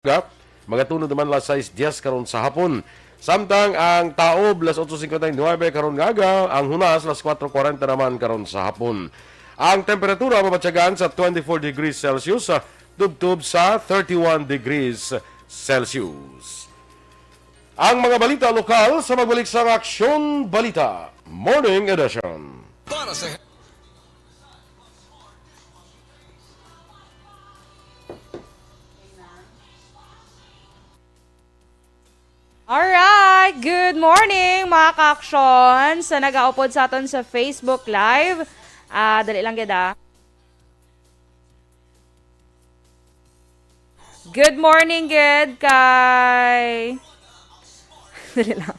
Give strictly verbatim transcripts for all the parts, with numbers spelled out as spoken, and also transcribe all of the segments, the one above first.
aga, magatunod naman las sais dyes karon sa hapon. Samtang ang Taob, las otso cincuenta y nueve karon nga aga, ang Hunas, las kuwatro kuwarenta naman karon sa hapon. Ang temperatura mabatyagan sa twenty-four degrees Celsius, ah, tubtob sa thirty-one degrees Celsius. Ang mga balita lokal sa magbalik sa Aksyon Balita Morning Edition. Para sa Alright! Good morning, mga ka-aksyon, sa nagaupod sa aton sa Facebook Live. Ah, dali lang gid, ah. Good morning, gid, kay Dali lang.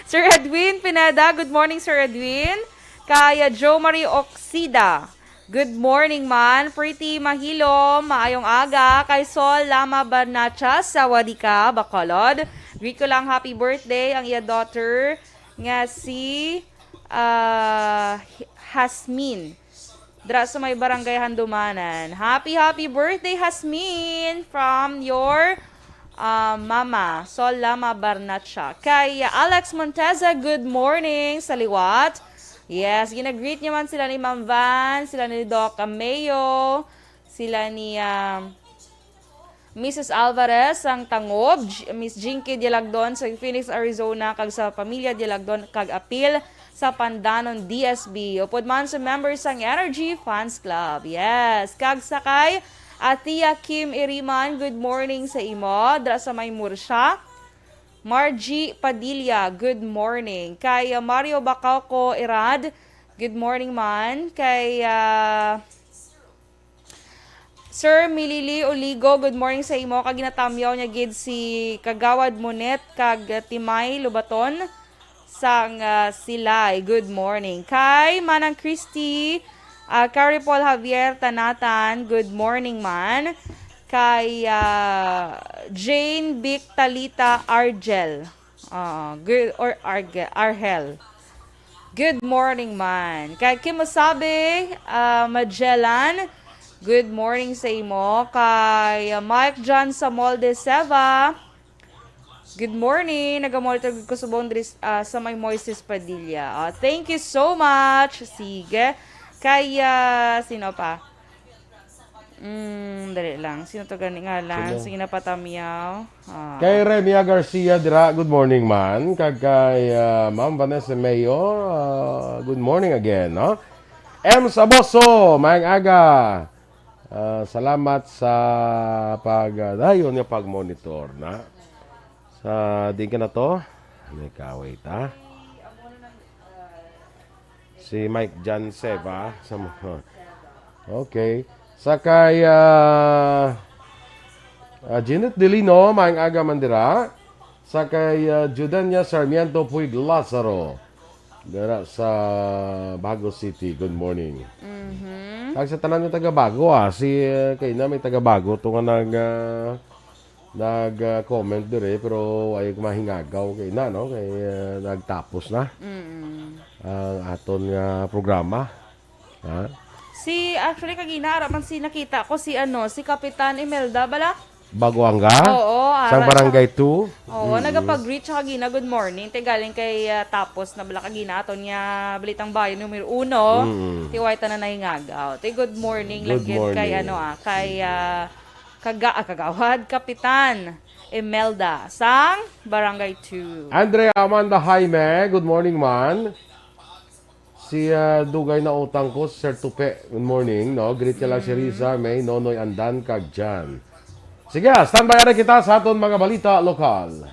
Sir Edwin Pineda, good morning, Sir Edwin. Kay, ah, Jo Marie Oxida, good morning man. Pretty Mahilom, maayong aga. Kay Sol Lama Barnacha sa Wadika, Bacolod. Greet ko lang happy birthday ang iya daughter nga si, ah, Hasmin. Dira sa may Barangay Handumanan. Happy, happy birthday, Hasmin, from your, ah, mama, Sol Lama Barnacha. Kay Alex Monteza, good morning sa liwat. Yes, ginagreet niya man sila ni Ma'am Van, sila ni Doc Ameo, sila ni, ah, Missus Alvarez sang Tangob, J-, Miss Jinky Dialagdon sa Phoenix, Arizona, kag sa pamilya Dialagdon kag apil sa Pandanon D S B. Upod man sa members sang Energy Fans Club. Yes, kag sa kay Atia Kim Iriman, good morning sa imo. Dra sa may Murcia. Margie Padilla, good morning. Kay, uh, Mario Bacauco Irad, good morning man. Kay, uh, Sir Milili Oligo, good morning sa imo. Kag ginatamyaw niya gid si Kagawad Monet kag Timay Lubaton sang, ah, Silay. Good morning. Kay Manang Christy, ah, Carrie Paul Javier Tanatan, good morning man. Kay, ah, Jane Vic Talita Argel. Ah, good, or Arge-, Arhel. Good morning man. Kay Kimasabi, ah, Magellan, good morning sa imo. Kay, ah, Mike John Samolde Seva, good morning. Nagamonitor gid ko subong diri, ah, sa may Moises Padilla. Ah, thank you so much. Sige. Kay, ah, sino pa? Mm, dali lang. Sino to gani nga lang? Sino? Sige na, patamyaw. Ah. Kay Remia Garcia dira, good morning man. Kag kay, ah, Ma'am Vanessa Mayo, ah, good morning again, no? M Saboso, maayong aga. Ah, salamat sa pagdayon nga pag-monitor na. Sa, di ka na to? Ano ka, wait, ha? Si Mike John Seva. Sa mo-, okay. Sa kay, ah, ah, Jeanette Delino, maayong aga man dira. Sa kay, ah, Judenia Sarmiento Puig Lazaro. Dira sa Bago City. Good morning. Mhm. Kag sa tanan nga taga Bago, ah, si, ah, kay na may taga Bago to nga nag, ah, nag, ah, comment dire, pero ay mahingagaw kay na, no? Kay, ah, nagtapos na Mm. ang aton nga programa. Ha? Si, actually, kagina, ara man si nakita ko, si, ano, si Kapitan Imelda, bala? Baguanga? Oo, Sang ara Barangay siya. Two? Oo, Mm-mm. nagapag-greet siya kagina, "Good morning." Te galing kay, ah, tapos na bala kagina aton nga Balitang Bayan numero uno. Mm-mm. Ti way tanan nahingagaw. Ti good morning Good lang gid kay, morning. ano, ah, kay, ah, kaga-, ah, kagawad, Kapitan Imelda sang Barangay Two. Andrea Amanda Jaime, good morning, man. Si, ah, Dugay na Utang Ko, Sir Tupe, good morning, no? Greet niya lang si Mm. Riza, May, Nonoy, Andan, kag Jan. Sige, standby na kita sa aton mga balita lokal.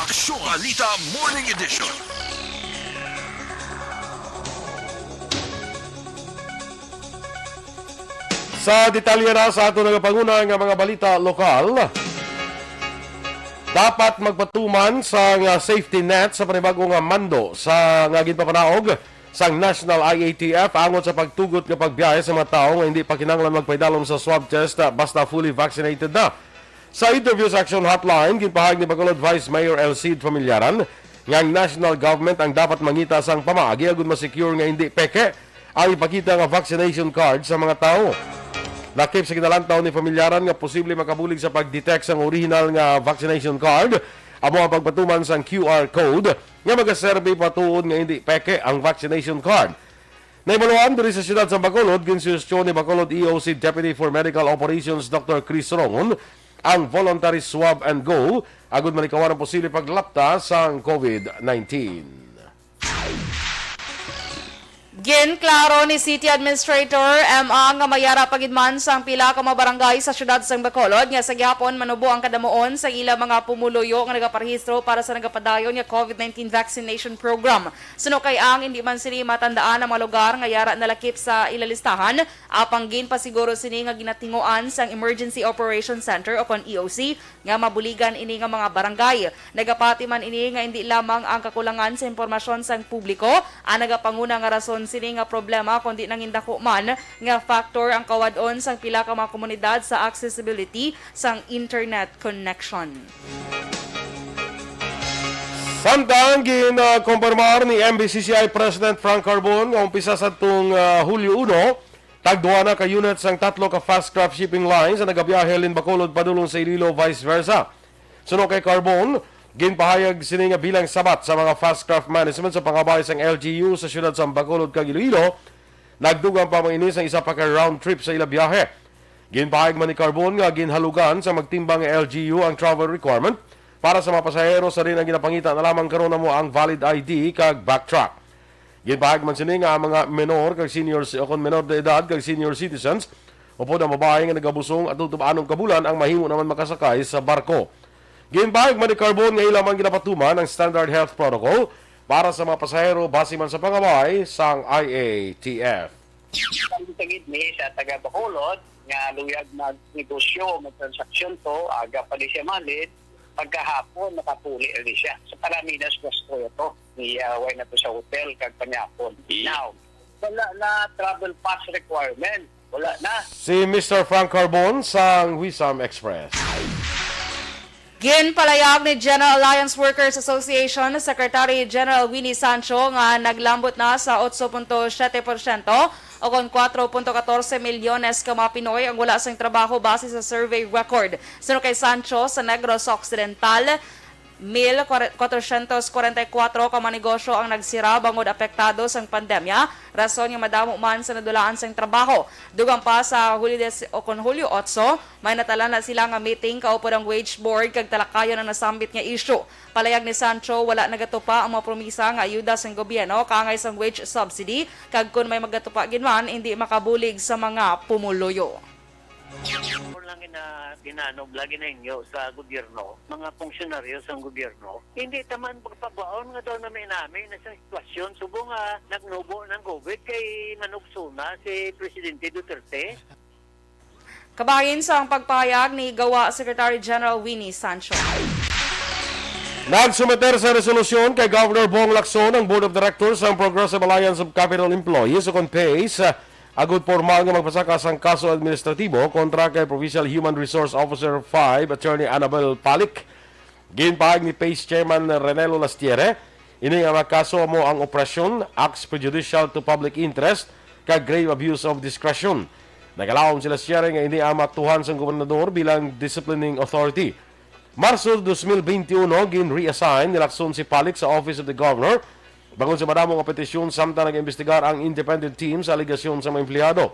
Aksyon! Balita Morning Edition. Sa detalye na sa ato nagapanguna nga mga balita lokal, dapat magpatuman sa nga safety net sa panibag-o nga mando sa nga ginpapanaog sang National I A T F angot sa pagtugot nga pagbiyahe sa mga tawo nga hindi pa kinahanglan magpaidalom sa swab test, ah, basta fully vaccinated na. Sa interview sa Action Hotline, ginpahayag ni Bacolod Vice Mayor El Cid Familiaran nga ang national government ang dapat mangita sang pamaagi agud ma-secure nga hindi peke ang ipakita nga vaccination card sa mga tawo. Lakip sa ginalantaw ni Familiaran nga posible makabulig sa pag-detect sang original nga vaccination card amo ang pagpatuman sang Q R code nga magaserbi pa tuod nga hindi peke ang vaccination card. Nahibaluan diri sa siyudad sa Bacolod, ginsuhestyon ni Bacolod E O C Deputy for Medical Operations Doctor Chris Rongon ang voluntary swab and go agud malikawan ang posible paglapta sang COVID nineteen. Ginklaro ni City Administrator M A nga mayara pa gid man sang pila ka mga barangay sa siyudad sang Bacolod nga sa gihapon manubo ang kadamuon sa ila mga pumuluyo nga nagaparehistro para sa nagapadayon nga COVID nineteen vaccination program. Suno kay ang indi man sini matandaan ang mga lugar nga yara nalakip sa ila listahan, apang ginpasiguro sini nga ginatinguan sang Emergency Operation Center o kon E O C nga mabuligan ini nga mga barangay. Nagapati man ini nga indi lamang ang kakulangan sa impormasyon sang publiko ang nagapanguna nga rason sini nga problema, kundi nangindako man nga factor ang kawad-on sang pila ka mga komunidad sa accessibility sang internet connection. Samtang gin, ah, kumpirmar ni M B C C I President Frank Carbon nga umpisa sadtong, ah, Hulyo uno, tagduha na ka unit sang tatlo ka Fastcraft shipping lines ang nagabiyahe halin Bacolod padulong sa Iloilo, vice versa. Suno kay Carbon, ginpahayag sini nga bilang sabat sa mga Fastcraft management sa pangabay sang L G U sa siyudad sa Bacolod kag Iloilo, nagdugang pa man ini sang isa pa ka round trip sa ila biyahe. Ginpahayag man ni Carbon nga ginhalugan sa magtimbang nga L G U ang travel requirement para sa mga pasahero, sa diin ang ginapangita na lamang karon amo ang valid I D kag backtrack. Ginpahayag man sini nga ang mga menor kag senior ci-, o kon menor de edad kag senior citizens, upod ang babayi nga nagabusong atubang anum ka bulan ang mahimo naman makasakay sa barko. Ginpahayag man ni Carbon nga ila man ginapatuman ang standard health protocol para sa mga pasahero basi man sa pangabay sang I A T F. Ang gid ni sa taga Bacolod nga luyag magnegosyo o magtransaksyon to, aga pa ni siya malid, pagkahapon nakapuli na ni siya. Sa Paraminas gusto to. Ni, ah, way na to sa hotel kag panyapon. Now, wala na travel pass requirement. Wala na. Si Mister Frank Carbon sang Wisam Express. Ginpalayag ni General Alliance Workers Association Secretary General Winnie Sancho nga naglambot na sa otso punto siyete porsyento o kon kuwatro punto katorse milyones ka mga Pinoy ang wala sing trabaho base sa survey record. Suno kay Sancho, sa Negros Occidental, mil kwatrosyentos kwarenta y kuwatro ka mga negosyo ang nagsira bangod apektado sang pandemya, rason nga madamo man sa nadulaan sang trabaho. Dugang pa sa Hulyo des, o kon Hulyo otso, may natala na sila nga meeting kaupod ang Wage Board kag talakayan ang nasambit nga issue. Palayag ni Sancho, wala nagatupa ang mga promisa nga ayuda sang gobyerno kaangay sang wage subsidy, kag kon may magatupa gid man, hindi makabulig sa mga pumuluyo. Ako lang gina-, ginanog, lagi na inyo sa gobyerno, mga funksyonaryo sa gobyerno. Hindi taman pagpabaon nga daw nami-nami na sa sitwasyon, subong nga nagnubo ng COVID kay manugsuna si Presidente Duterte. Kabahin sang pagpahayag ni Gawa Secretary General Winnie Sancho. Nagsumiter sa resolusyon kay Governor Bong Lacson ang Board of Directors sang Progressive Alliance of Capitol Employees o kon PACE, agud pormal nga magpasaka sang kaso administratibo kontra kay Provincial Human Resource Officer five Attorney Annabel Palik. Ginpahayag ni PACE Chairman Renelo Lastiere, ini nga mga kaso amo ang operasyon, acts prejudicial to public interest, kag grave abuse of discretion. Nagalaom si Lastiere nga ini ang maaktuhan sang gobernador bilang disciplining authority. Marso dos mil beinti uno, gin-reassign ni Lacson si Palik sa Office of the Governor bangod sa madamo nga petisyon, samtang nag-imbestigar ang independent team sa alegasyon sa mga empleyado.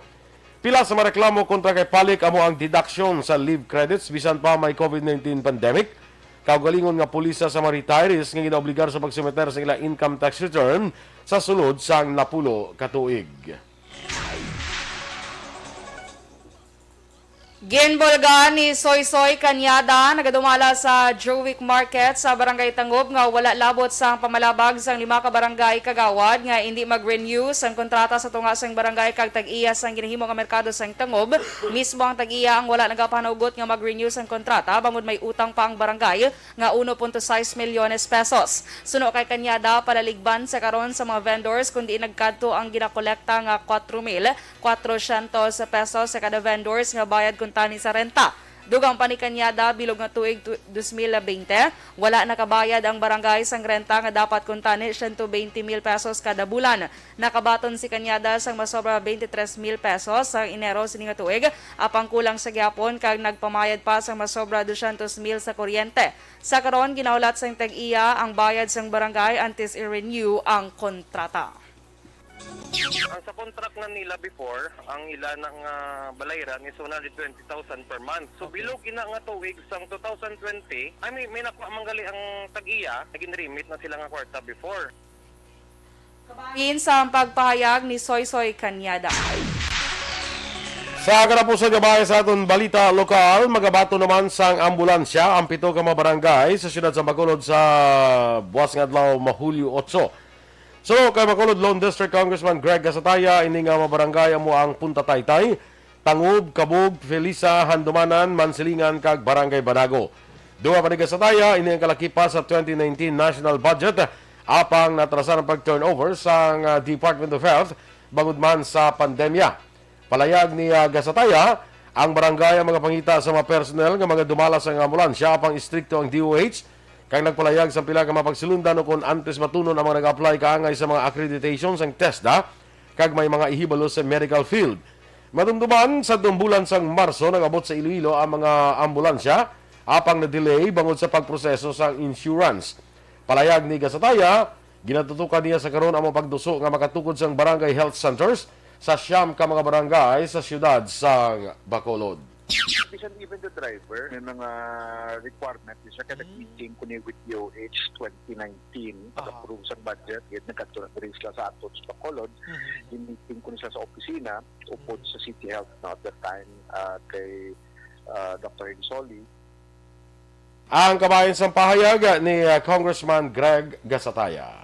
Pila sa mga reklamo kontra kay Palik amo ang deduction sa leave credits bisan pa may COVID nineteen pandemic, kaugalingon nga pulisa sa mga retirees nga ginaobligar sa pagsumiter sa ila income tax return sa sulod sang napulo ka tuig. Ginbulgan ni Soysoy Cañada, nagadumala sa Jowik Market sa Barangay Tangob, nga wala labot sang pamalabag sang lima ka barangay kagawad nga indi mag-renew sang kontrata sa tunga sang barangay kag tag-iya sang ginahimo nga merkado sang Tangob. Mismo ang tag-iya ang wala nagapahanugot nga mag-renew sang kontrata, bangod may utang pa ang barangay nga uno punto sais milyones pesos. Suno kay Cañada, palaligban sa karon sa mga vendors, kundi nagkadto ang ginakolekta nga kuwatro mil kuwatrosyentos pesos sa kada vendors nga bayad kuntani sa renta. Dugang pa ni Cañada, bilog nga tuig tu-, dos mil bente, wala nakabayad ang barangay sang renta nga dapat kuntani siyento bente mil pesos kada bulan. Nakabaton si Cañada sang masobra bente tres mil pesos sang Enero sini nga tuig, apang kulang sa gihapon kag nagpamayad pa sang masobra dosyentos mil sa kuryente. Sa karon, ginahulat sang tag-iya ang bayad sang barangay antes i-renew ang kontrata. Ang sa contract na nila before, ang ila na nga balayran is one hundred twenty thousand per month. So, Okay. Bilog ina nga tuig sang two thousand twenty, I mean, may nakuha man gali ang tag-iya, nagin-remit na sila nga kwarta before. Kabahin sa pagpahayag ni Soysoy Cañada. Sa katapusan nga bahin sa aton balita lokal, magabaton naman sang ambulansya ang pito ka mga barangay sa siyudad sa Bacolod sa buwas nga adlaw, Mahulyo otso. Suno kay Bacolod Lone District Congressman Greg Gasataya, ini nga mga barangay amo ang Punta Taytay, Tangub, Kabug, Felisa, Handumanan, Mansilingan, kag Barangay Banago. Dugang pa ni Gasataya, ini ang kalakipa sa twenty nineteen national budget, apang natrasan ang pag-turnover sang, ah, Department of Health bangod man sa pandemya. Palayag ni, ah, Gasataya, ang barangay ang magapangita sa mga personnel nga mga dumala sa ambulansya, apang istrikto ang D O H, kag nagpalayag sa pila ka mga pagsulondan ukon antes batunon ang mga nag-apply kaangay sa mga accreditation sang TESDA kag may mga ihibalo sa medical field. Madumduman, sa dumbulan sang Marso, nag-abot sa Iloilo ang mga ambulansya, apang na-delay bangod sa pagproseso sang insurance. Palayag ni Gasataya, ginatutukan niya sa karon ang mga pagduso nga makatukod sang barangay health centers sa siyam ka mga barangay sa siyudad sang Bacolod. Bisan even the driver, may mga requirement siya, kaya Mm. nag-meeting ko ni with D O H twenty nineteen, Aha. pag-approve sa budget, yun, nagkadto na diri sila sa aton sa Bacolod. Mhm. Yung meeting ko ni sila sa opisina, upod Mhm. sa City Health, no, at that time, ah, kay, ah, Doctor Insoli. Ang kabahin sang pahayag ni, ah, Congressman Greg Gasataya.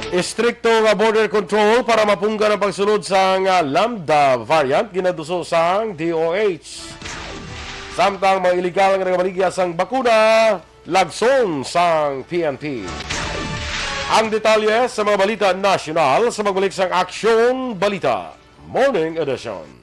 Istrikto nga border control para mapunggan ang pagsulod sang, ah, Lambda variant, ginaduso sang D O H. Samtang mga iligal nga nagabaligya sang bakuna, lagson sang P N P. Ang detalye sa mga balita nasyonal sa pagbalik sang Aksyon Balita Morning Edition.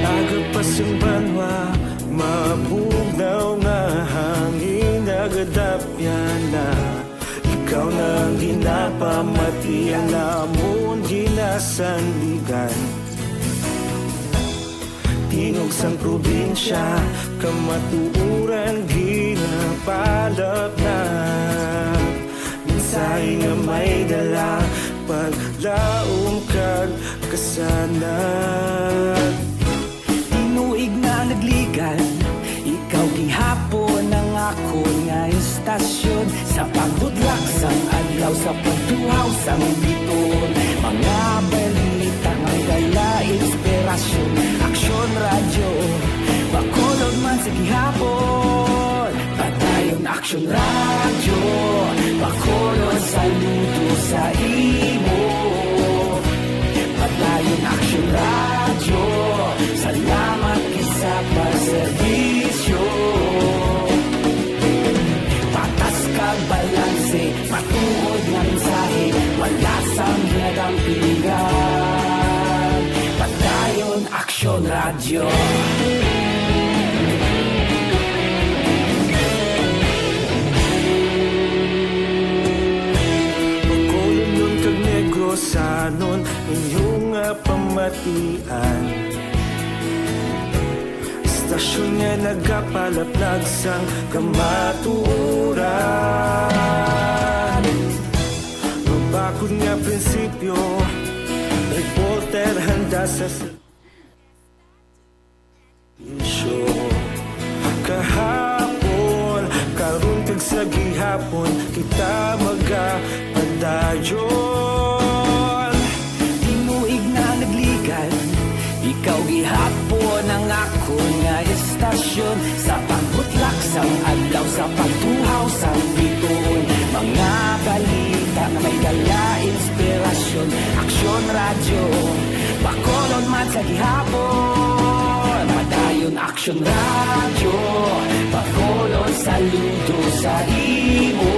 Aga pa sang banwa, mabugnaw nga hangin, nagadapyan na. Ikaw na ang ginapamati, ang amon ginasandigan. Tingog sang probinsya, kamatuoran ginapalatnat. Mensahe nga may dala, paglaom kag kasanag. Tinuig na nagligan, ikaw gihapon ang akon nga istasyon. Sa pagbudlak sang adlaw, sa pagtuhaw sang biton, mga balita nga dala inspirasyon. Aksyon Radyo, Bacolod man sa gihapon. Padayon Aksyon Radyo, Bacolod, saludo sa imo. Padayon Aksyon Radyo, salamat gid sa pagserbisyo. Patas kag balanse, matuod nga mensahe, wala sang ginadampingan. Padayon Aksyon Radyo. Bacolodnon kag Negrosanon, inyo nga pamatian. Sa Istasyon nga nagapalaplag sang kamatuoran. Mabakod nga prinsipyo, reporter handa sa serbisyo. Kahapon, karon kag sa gihapon, kita magapadayon. Tinuig na nagligan, ikaw gihapon ang akon nga istasyon. Sa pagbutlak sang adlaw, sa pagtuhaw sang bituon, mga balita nga may dala inspirasyon. Aksyon Radyo, Bacolod man sa gihapon. Padayon Aksyon Radyo, Bacolod, saludo sa imo.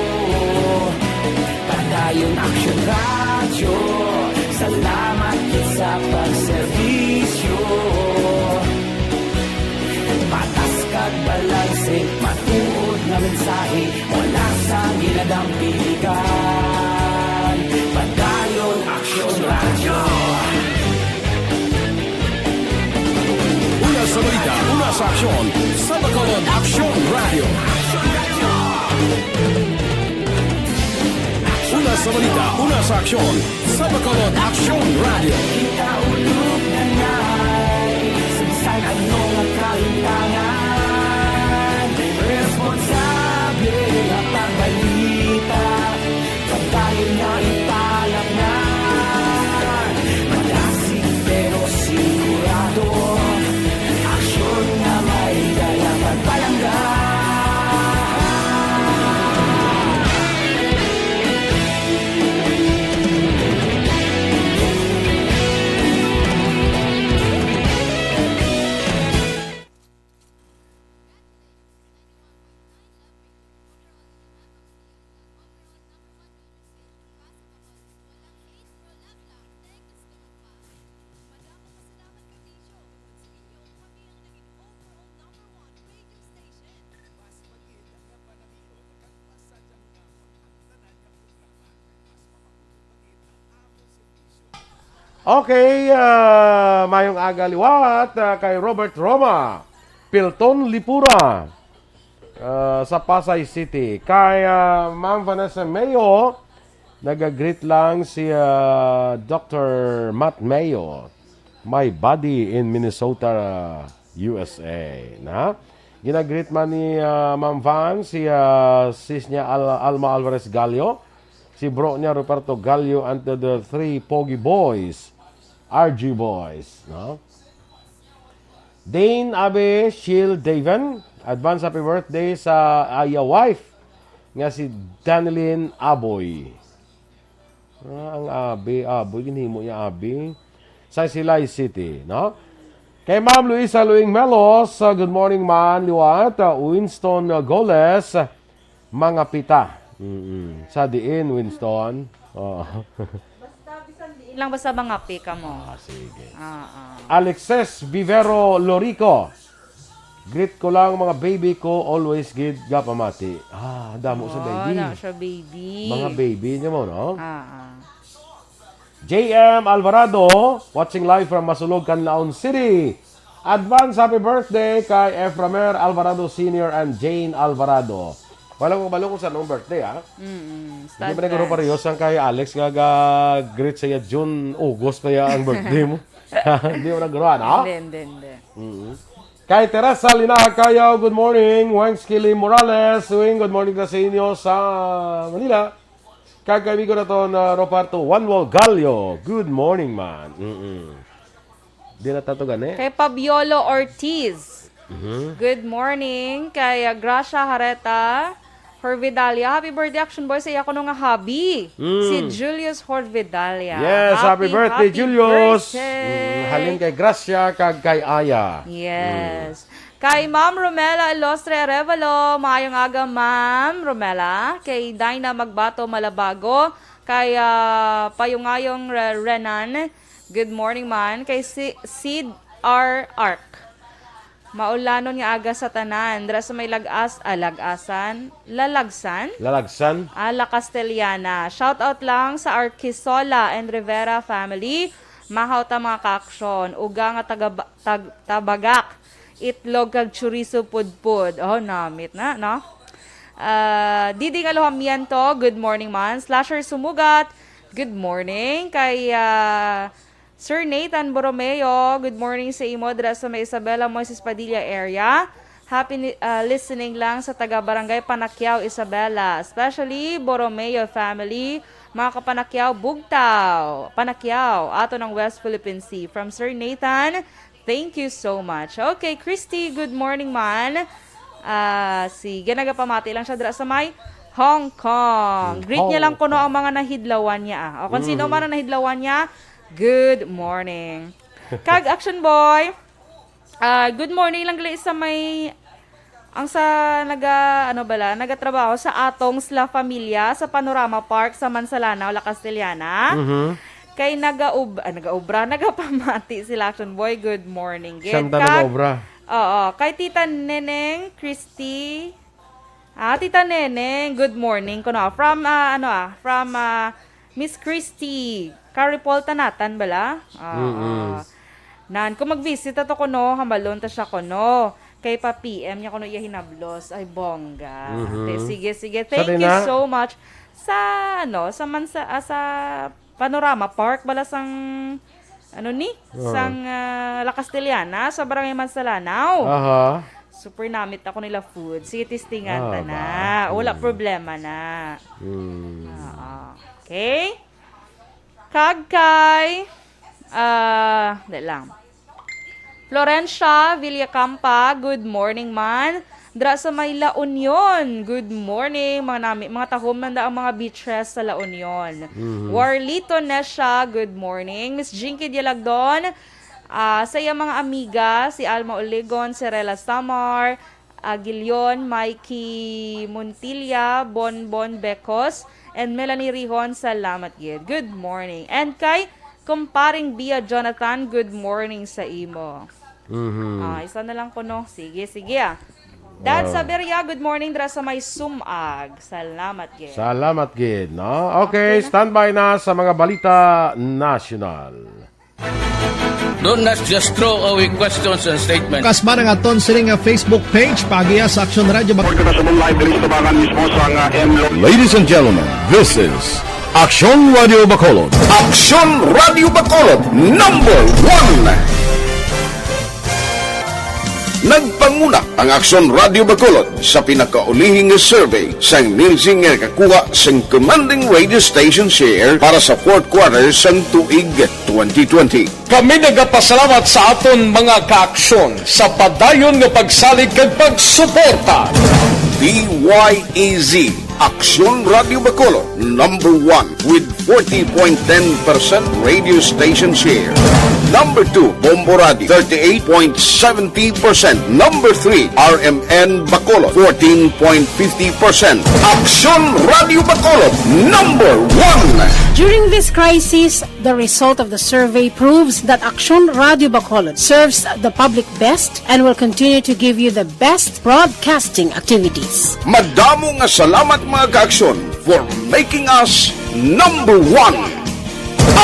Padayon Aksyon Radyo, salamat gid sa pagserbisyo. Patas kag balanse, matuod nga mensahe, wala sang ginadampigan. Padayon Aksyon Radyo. Una sa balita, una sa aksyon, sa Bacolod Aksyon Radyo. Una sa balita, una sa aksyon, sa Bacolod Aksyon Radyo. Kita ulog na nay, sa bisan ano nga kalimtangan, responsable nga pagbalita. Pagdayon nga ipalapnan, madasig pero sigurado. Aksyon nga may dala pagpalangga. Okay, ah, mayong aga liwat, ah, kay Robert Roma, Pilton Lipura, ah, sa Pasay City. Kay, ah, Ma'am Vanessa Mayo, nag-greet lang si, ah, Doctor Matt Mayo, my buddy in Minnesota, U S A, na? Ginagreet man ni, ah, Ma'am Van si, ah, sis niya Al-, Alma Alvarez Gallo, si bro niya Ruperto Gallo, and to the three Pogi Boys, R G Boys, no? Dane Abe Shield Daven, advance happy birthday sa iya wife nga si Danilyn Aboy. Ah, ang Abi, Aboy, ginhimo niya Abi. Sa Silay City, no? Kay Ma'am Luisa Luing Melos, ah, good morning man, liwat. Ah, Winston, ah, Goles, mga pita. Mm-mm. Sa diin, Winston? Oo. Basta, bisan diin lang, basta mga pika mo. Ah, sige. Ah, ah. Alexis Vivero Lorico, greet ko lang mga baby ko, always gid gapamati. Ah, damo sa Oh, baby. na siya, baby. Mga baby niya mo, no? Ah, ah. J M Alvarado, watching live from Masulog, Canlaon City. Advance happy birthday kay Eframer Alvarado Senior and Jane Alvarado. Wala ko kabalo kung saan ang birthday, ha? Mm-mm. Hindi ba nagkaroon Advance. Parehas ang kay Alex nga ga-greet sa iya June, August pa iya ang birthday mo? Hindi mo nagkaroon, ha? Hindi, hindi, hindi. Mm-mm. Kay Teresa Linaha Cayo, good morning. Weng Skilly Morales, Weng, good morning na sa inyo sa Manila. Kag kay amigo naton, ah, Roberto Juan Walgallo, good morning, man. Mm-mm. Di na tato gani? Kay Pabiolo Ortiz. Mhm. Good morning. Kay, ah, Gracia Hareta Horvidalia. Happy birthday, Action Boy, sa iya kuno nga hubby. Mm. Si Julius Horvidalia. Yes, happy birthday, Julius. Birthday. Mm, halin kay Gracia kag kay Aya. Yes. Mm. Kay Ma'am Romela Ilostre Arevalo, maayong aga, Ma'am Romela. Kay Dinah Magbato Malabago, kay, ah, Payungayong Re-, Renan, good morning man. Kay si-, Sid R Arc, maulanon nga aga sa tanan. Dira sa may Lagas-, ah, Lagasan? Lalagsan? Lalagsan? Ah, La Castellana. Shout out lang sa Arquisola and Rivera family. Mahaw ta, mga kaaksyon. Uga nga taga-, tag-, tabagak. itlog kag chorizo pudpod. Oh, namit na, no? Ah, Diding Alojamiento, good morning man. Slasher Sumugat, good morning. Kay, ah, Sir Nathan Borromeo, good morning sa imo dira sa may Isabela Moises Padilla area. Happy ni- ah, listening lang sa taga Barangay Panaquiao, Isabela. Especially Borromeo family, mga kapanakiaw, Bugtaw, Panakiaw, ato ng West Philippine Sea. From Sir Nathan, thank you so much. Okay, Christy, good morning man. Ah, sige, nagapamati lang siya dira sa may Hong Kong. Mm, Greet niya lang Hong kuno ang Kong. mga nahidlawan niya, ah. O kung sino Mm. man ang nahidlawan niya, good morning. Kag Action Boy, ah, good morning lang gali sa may, ang sa naga, ano bala, nagatrabaho sa Atong's La Familia sa Panorama Park sa Mansalanaw, La Castellana. Mhm. Kay nagaub-, ah, nagaobra, nagapamati sila, Action Boy. Good morning. Gid. Siyam ta Kag, nagaobra. Oo, kay Tita Neneng, Christy. Ah, Tita Neneng, good morning. Kuno, from, ah, ano, ah, from, ah, Miss Christy. Karipol Tanatan bala? Oo. Mm-mm. Nan, kung magbisita to kuno, hambalon ta siya kuno. Kay pa P M niya kuno iya hinablos. Ay, bongga. Mhm. Te, sige, sige. Sa Thank you Tina? so much. Sa, ano, sa Mansa-, ah, sa Panorama Park, bala sang, ano ni? Oo. Sang, ah, La Castellana, sa Barangay Mansalanaw. Aha. Super namit ako nila food. Sige, testingan ta Ah, na. ba? Wala Hmm. problema na. Hmm. Oo. Okay? Kag kay, ah, di lang. Florencia Villacampa, good morning man. Dra sa may La Union, good morning. Mga nami, mga tahom man da ang mga beaches sa La Union. Mhm. Warlito Nesha, good morning. Miss Jinky Dialagdon, ah, sa iyang mga amiga, si Alma Oligon, si Rela Samar, Aguilion, Mikey Montilla, Bonbon Becos, and Melanie Rihon, salamat gid. Good morning. And kay Kumparing Bia Jonathan, good morning sa imo. Mhm. Ah, isa na lang kuno. Sige, sige, ah. Dan Oh. Saberia, good morning dira sa may Sumag. Salamat gid. Salamat gid, no? Okay, Okay na. standby na sa mga balita nasyonal. Don't not just throw away questions and statements. Kasma nga aton sini nga Facebook page, paagiha sa Aksyon Radio Bacolod. Report na sa Moonlight, diri sa tubangan mismo sa nga M Lo- Ladies and gentlemen, this is Aksyon Radio Bacolod. Aksyon Radio Bacolod, number one. Nagpanguna ang Aksyon Radio Bacolod sa pinakaulihing nga survey sang Nielsen nga nakakuha sang commanding radio station share para sa fourth quarter sang tuig twenty twenty. Kami nagapasalamat sa aton mga kaaksyon sa padayon nga pagsalig kag pagsuporta. D Y E Z, Aksyon Radio Bacolod, number one with forty point ten percent radio station share. Number two, Bombo Radio, thirty-eight point seventy percent. Number three, R M N Bacolod, fourteen point fifty percent. Aksyon Radio Bacolod, number one. During this crisis, the result of the survey proves that Aksyon Radio Bacolod serves the public best and will continue to give you the best broadcasting activities. Madamo nga salamat, mga kaaksyon, for making us number one.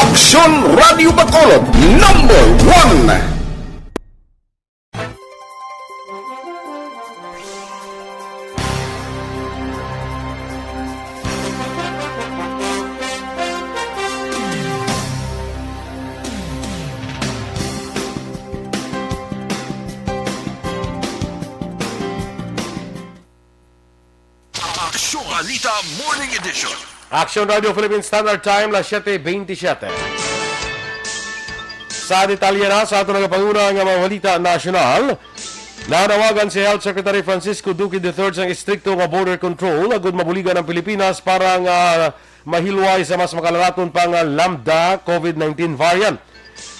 Aksyon Radio Bacolod, number one. Aksyon Balita Morning Edition. Aksyon Radio Philippine Standard Time, las siete veintisiete. Sa detalye na sa ato nagapanguna nga mga balita nasyonal, nanawagan si Health Secretary Francisco Duque the third sang istrikto nga border control agud mabuligan ang Pilipinas para nga mahilway sa mas makalalaton pa nga Lambda COVID nineteen variant.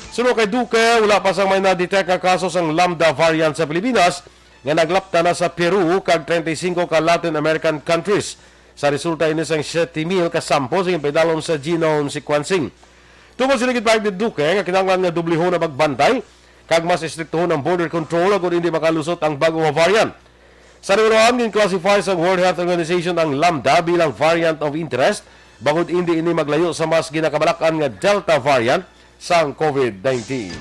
Suno kay Duque, wala pa sang may na-detect nga kaso sang Lambda variant sa Pilipinas, nga naglapta na sa Peru kag treinta y cinco ka Latin American countries. Sa resulta ini sang siyete mil ka sample sa ginpadalom sa genome sequencing. Tungod sini, gipahayag ni Duque nga kinahanglan nga dublihon ang pagbantay kag mas istriktohon ang border control agud hindi makalusot ang bag-o nga variant. Sa nahibaluan, gin-classify sa World Health Organization ang Lambda bilang variant of interest bangod hindi ini maglayo sa mas ginakabalak-an nga Delta variant sang COVID nineteen.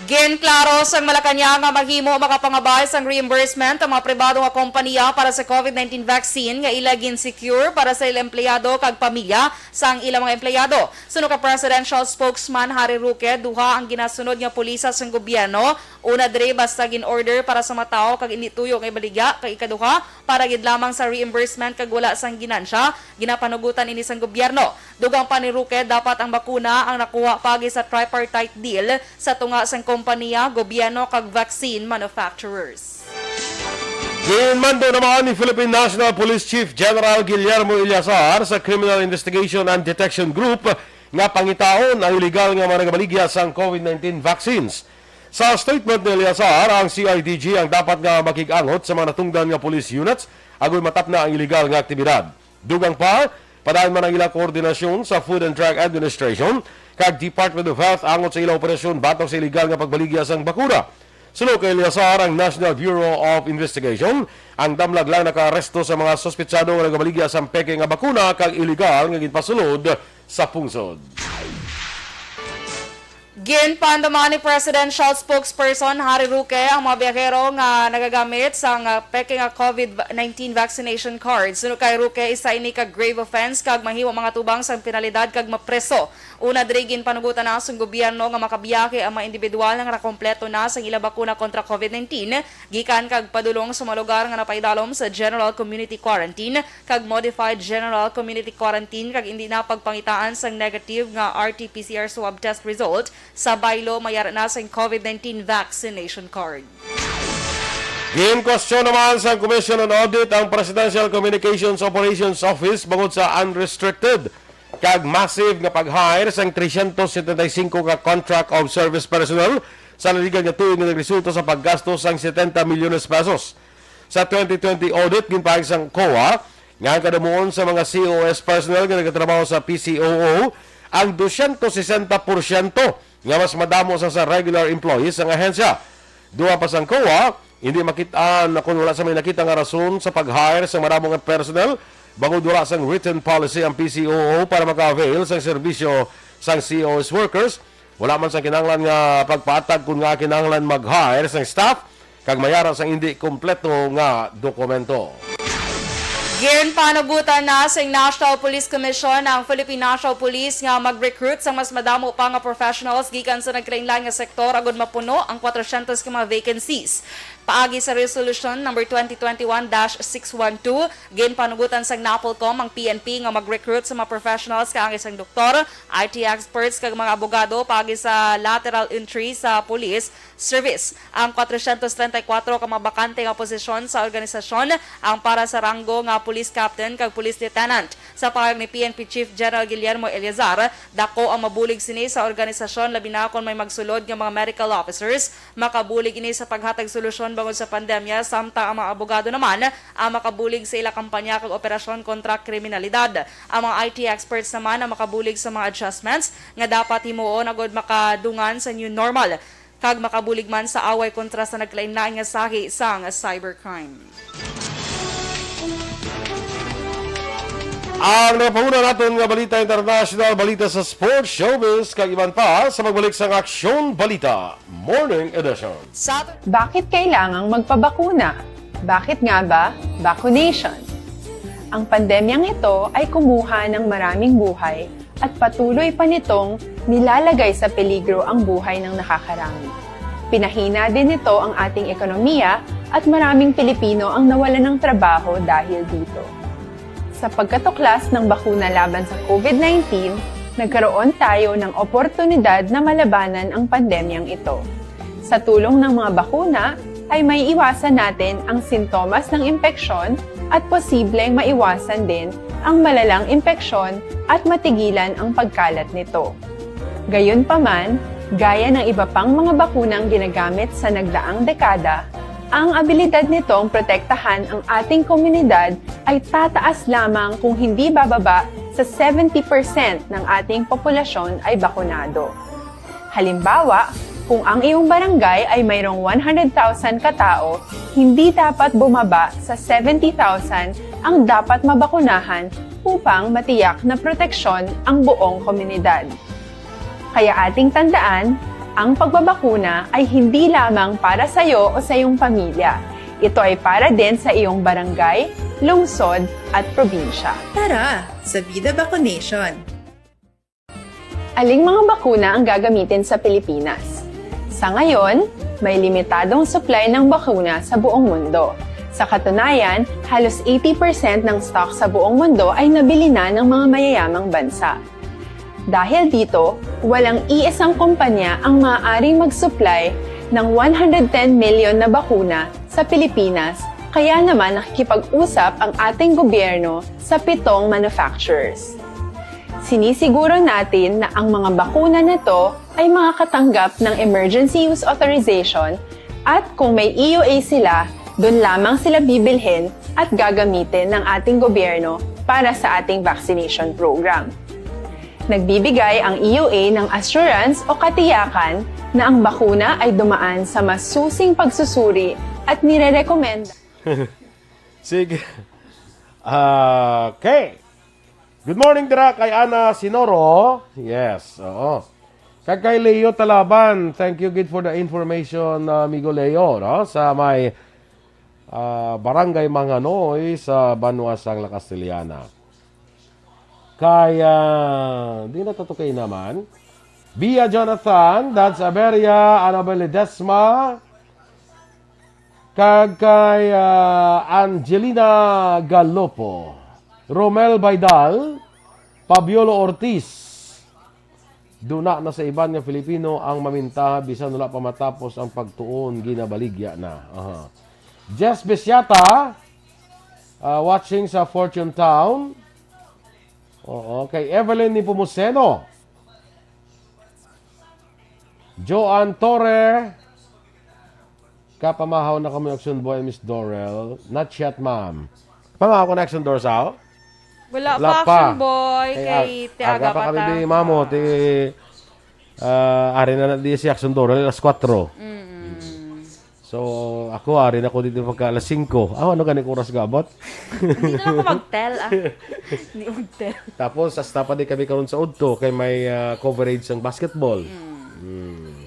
Ginklaro sang Malacañang nga mahimo makapangabay sang reimbursement ang mga pribado nga kompanya para sa COVID nineteen vaccine nga ila gin-secure para sa ila empleyado kag pamilya sang ila mga empleyado. Suno kay Presidential Spokesman Harry Roque, duha ang ginasunod nga pulisa sang gobyerno. Una diri, basta gin-order para sa mga tawo kag indi tuyo nga ibaligya, kag ikaduha, para gid lamang sa reimbursement kag wala sang ginansya. Ginapanugutan ini sang gobyerno. Dugang pa ni Roque, dapat ang bakuna ang nakuha paagi sa tripartite deal sa tunga sang kompanya, gobyerno, kag vaccine manufacturers. Ginmando naman ni Philippine National Police Chief General Guillermo Eleazar sa Criminal Investigation and Detection Group nga pangitaon ang iligal nga mga nagabaligya sang COVID nineteen vaccines. Sa statement ni Eleazar, ang C I D G ang dapat nga makig-angot sa mga natungdan nga police units agod matapna ang iligal nga aktibidad. Dugang pa, padayon man ang ila koordinasyon sa Food and Drug Administration kag Department of Health angot sa ila operasyon batok sa iligal nga pagbaligya sang bakuna. Suno kay Eleazar, ang National Bureau of Investigation ang damlag lang nakaaresto sa mga suspetsado nga nagabaligya sang peke nga bakuna kag iligal nga ginpasulod sa pungsod. Ginpaandam ni Presidential Spokesperson Harry Roque ang mga biyahero nga nagagamit sang, ah, peke nga COVID nineteen vaccination card. Suno kay Roque, isa ini ka grave offense kag mahimo mangatubang sang penalidad kag mapreso. Una diri, ginpanugutan na sang gobyerno nga makabiyahe ang mga individual nga nakakompleto na sang ila bakuna kontra COVID nineteen gikan kag padulong sa mga lugar nga napaidalom sa general community quarantine kag modified general community quarantine kag indi na pagpangitaan sang negative nga R T P C R swab test result sa baylo may ara na sang COVID nineteen vaccination card. Ginkwestiyon naman sang Commission on Audit ang Presidential Communications Operations Office bangod sa unrestricted kag massive nga pag-hire sang trescientos setenta y cinco ka contract of service personnel sa naligiran nga tuig nga nagresulta sa paggasto sang setenta milyones pesos. Sa twenty twenty audit, ginpahayag sang COA nga ang kadamuon sa mga C O S personnel nga nagatrabaho sa P C O O ang dosyentos sesenta porsyento nga mas madamo sa, sa regular employees sang ahensya. Dugang pa sang COA, hindi makit-an kon wala sa may nakita nga rason sa pag-hire sa madamo nga personnel bangod wala sang written policy ang P C O O para maka-avail sang serbisyo sang C O S workers. Wala man sang kinahanglan nga pagpatag kon ngaa kinahanglan mag-hire sang staff kag may ara sang indi kompleto nga dokumento. Ginpanugutan na sing National Police Commission ang Philippine National Police nga mag-recruit sang mas madamo pa nga professionals gikan sa nagkalainlain nga sektor agud mapuno ang kwatrocientos ka mga vacancies. Paagi sa Resolution Number twenty twenty-one dash six one two, ginpanugutan sang NAPOLCOM ang P N P nga mag-recruit sa mga professionals kaangay sang doktor, I T experts kag mga abogado paagi sa lateral entry sa police service. Ang kwatrocientos treinta y cuatro ka mga bakante nga posisyon sa organisasyon ang para sa ranggo nga police captain kag police lieutenant. Sa pahayag ni P N P Chief General Guillermo Eleazar, dako ang mabulig sini sa organisasyon, labi na kon may magsulod nga mga medical officers. Makabulig ini sa paghatag solusyon bangod sa pandemya, samtang ang mga abogado naman ang makabulig sa ila kampanya kag operasyon kontra kriminalidad. Ang mga I T experts naman ang makabulig sa mga adjustments nga dapat himuon agud makadungan sa new normal kag makabulig man sa away kontra sa nagkalainlain nga sahi sang cybercrime. Ang nagapahuna naton nga balita international, balita sa sports, showbiz, kag iban pa sa pagbalik sang Aksyon Balita Morning Edition. Sa Bakit kailangang magpabakuna? Bakit nga ba vaccination? Ang pandemyang ito ay kumuha ng maraming buhay at patuloy pa nitong nilalagay sa peligro ang buhay ng nakakarami. Pinahina din nito ang ating ekonomiya at maraming Pilipino ang nawalan ng trabaho dahil dito. Sa pagkatuklas ng bakuna laban sa COVID nineteen, nagkaroon tayo ng oportunidad na malabanan ang pandemyang ito. Sa tulong ng mga bakuna, ay may iwasan natin ang sintomas ng impeksyon at posibleng maiwasan din ang malalang impeksyon at matigilan ang pagkalat nito. Gayunpaman, gaya ng iba pang mga bakunang ginagamit sa nagdaang dekada, ang abilidad nitong protektahan ang ating komunidad ay tataas lamang kung hindi bababa sa seventy percent ng ating populasyon ay bakunado. Halimbawa, kung ang iyong barangay ay mayroong one hundred thousand katao, hindi dapat bumaba sa seventy thousand ang dapat mabakunahan upang matiyak na proteksyon ang buong komunidad. Kaya ating tandaan, Ang pagbabakuna ay hindi lamang para sa iyo o sa iyong pamilya. Ito ay para din sa iyong barangay, lungsod, at probinsya. Tara, sa Vida Vacunation! Aling mga bakuna ang gagamitin sa Pilipinas? Sa ngayon, may limitadong supply ng bakuna sa buong mundo. Sa katunayan, halos eighty percent ng stock sa buong mundo ay nabili na ng mga mayayamang bansa. Dahil dito, walang iisang kumpanya ang maaaring mag-supply ng one hundred ten million na bakuna sa Pilipinas, kaya naman nakikipag-usap ang ating gobyerno sa pitong manufacturers. Sinisiguro natin na ang mga bakuna na to ay makakatanggap ng emergency use authorization at kung may E U A sila, doon lamang sila bibilhin at gagamitin ng ating gobyerno para sa ating vaccination program. Nagbibigay ang E U A ng assurance o katiyakan na ang bakuna ay dumaan sa masusing pagsusuri at nirerekomenda. Sige. Okay. Good morning dira kay Ana Sinoro. Yes, oo. Kag kay Leo Talaban, thank you gid for the information, uh, amigo Leo, no? Sa may ah, Barangay Manganoy sa Banwa sang La Castellana. Kay, ah, di na to kay naman. Bia Jonathan, Dads Averia, Annabel Ledesma, kag kay, ah, Angelina Galopo, Romel Baydal, Pabiolo Ortiz, Duna na sa iban nga Filipino ang maminta bisan wala pa matapos ang pagtuon, ginabaligya na. Aha. Jess Besiata, ah, watching sa Fortune Town. Oo, kay Evelyn Nepomuceno. Joan Torre, Kapamahaw na kamo, Action Boy and Miss Dorel. Not yet, ma'am. Pamahaw ko na, Action Dorel, sao? Wala Wala pa, pa. Action Boy. Kay, Kay ah, tiaga aga pa pa kami ta. Di mamo, ti, ah, ari na na di si Action Dorel, alas kwatro. So, ako, ari na ko dito pagka alas singko. Ah, ano gani ko oras gabot? Hindi na ako mag-tell, ah. Hindi mag-tell. Tapos, hasta pa di kami karon sa udto, kay may ah, coverage sang basketball.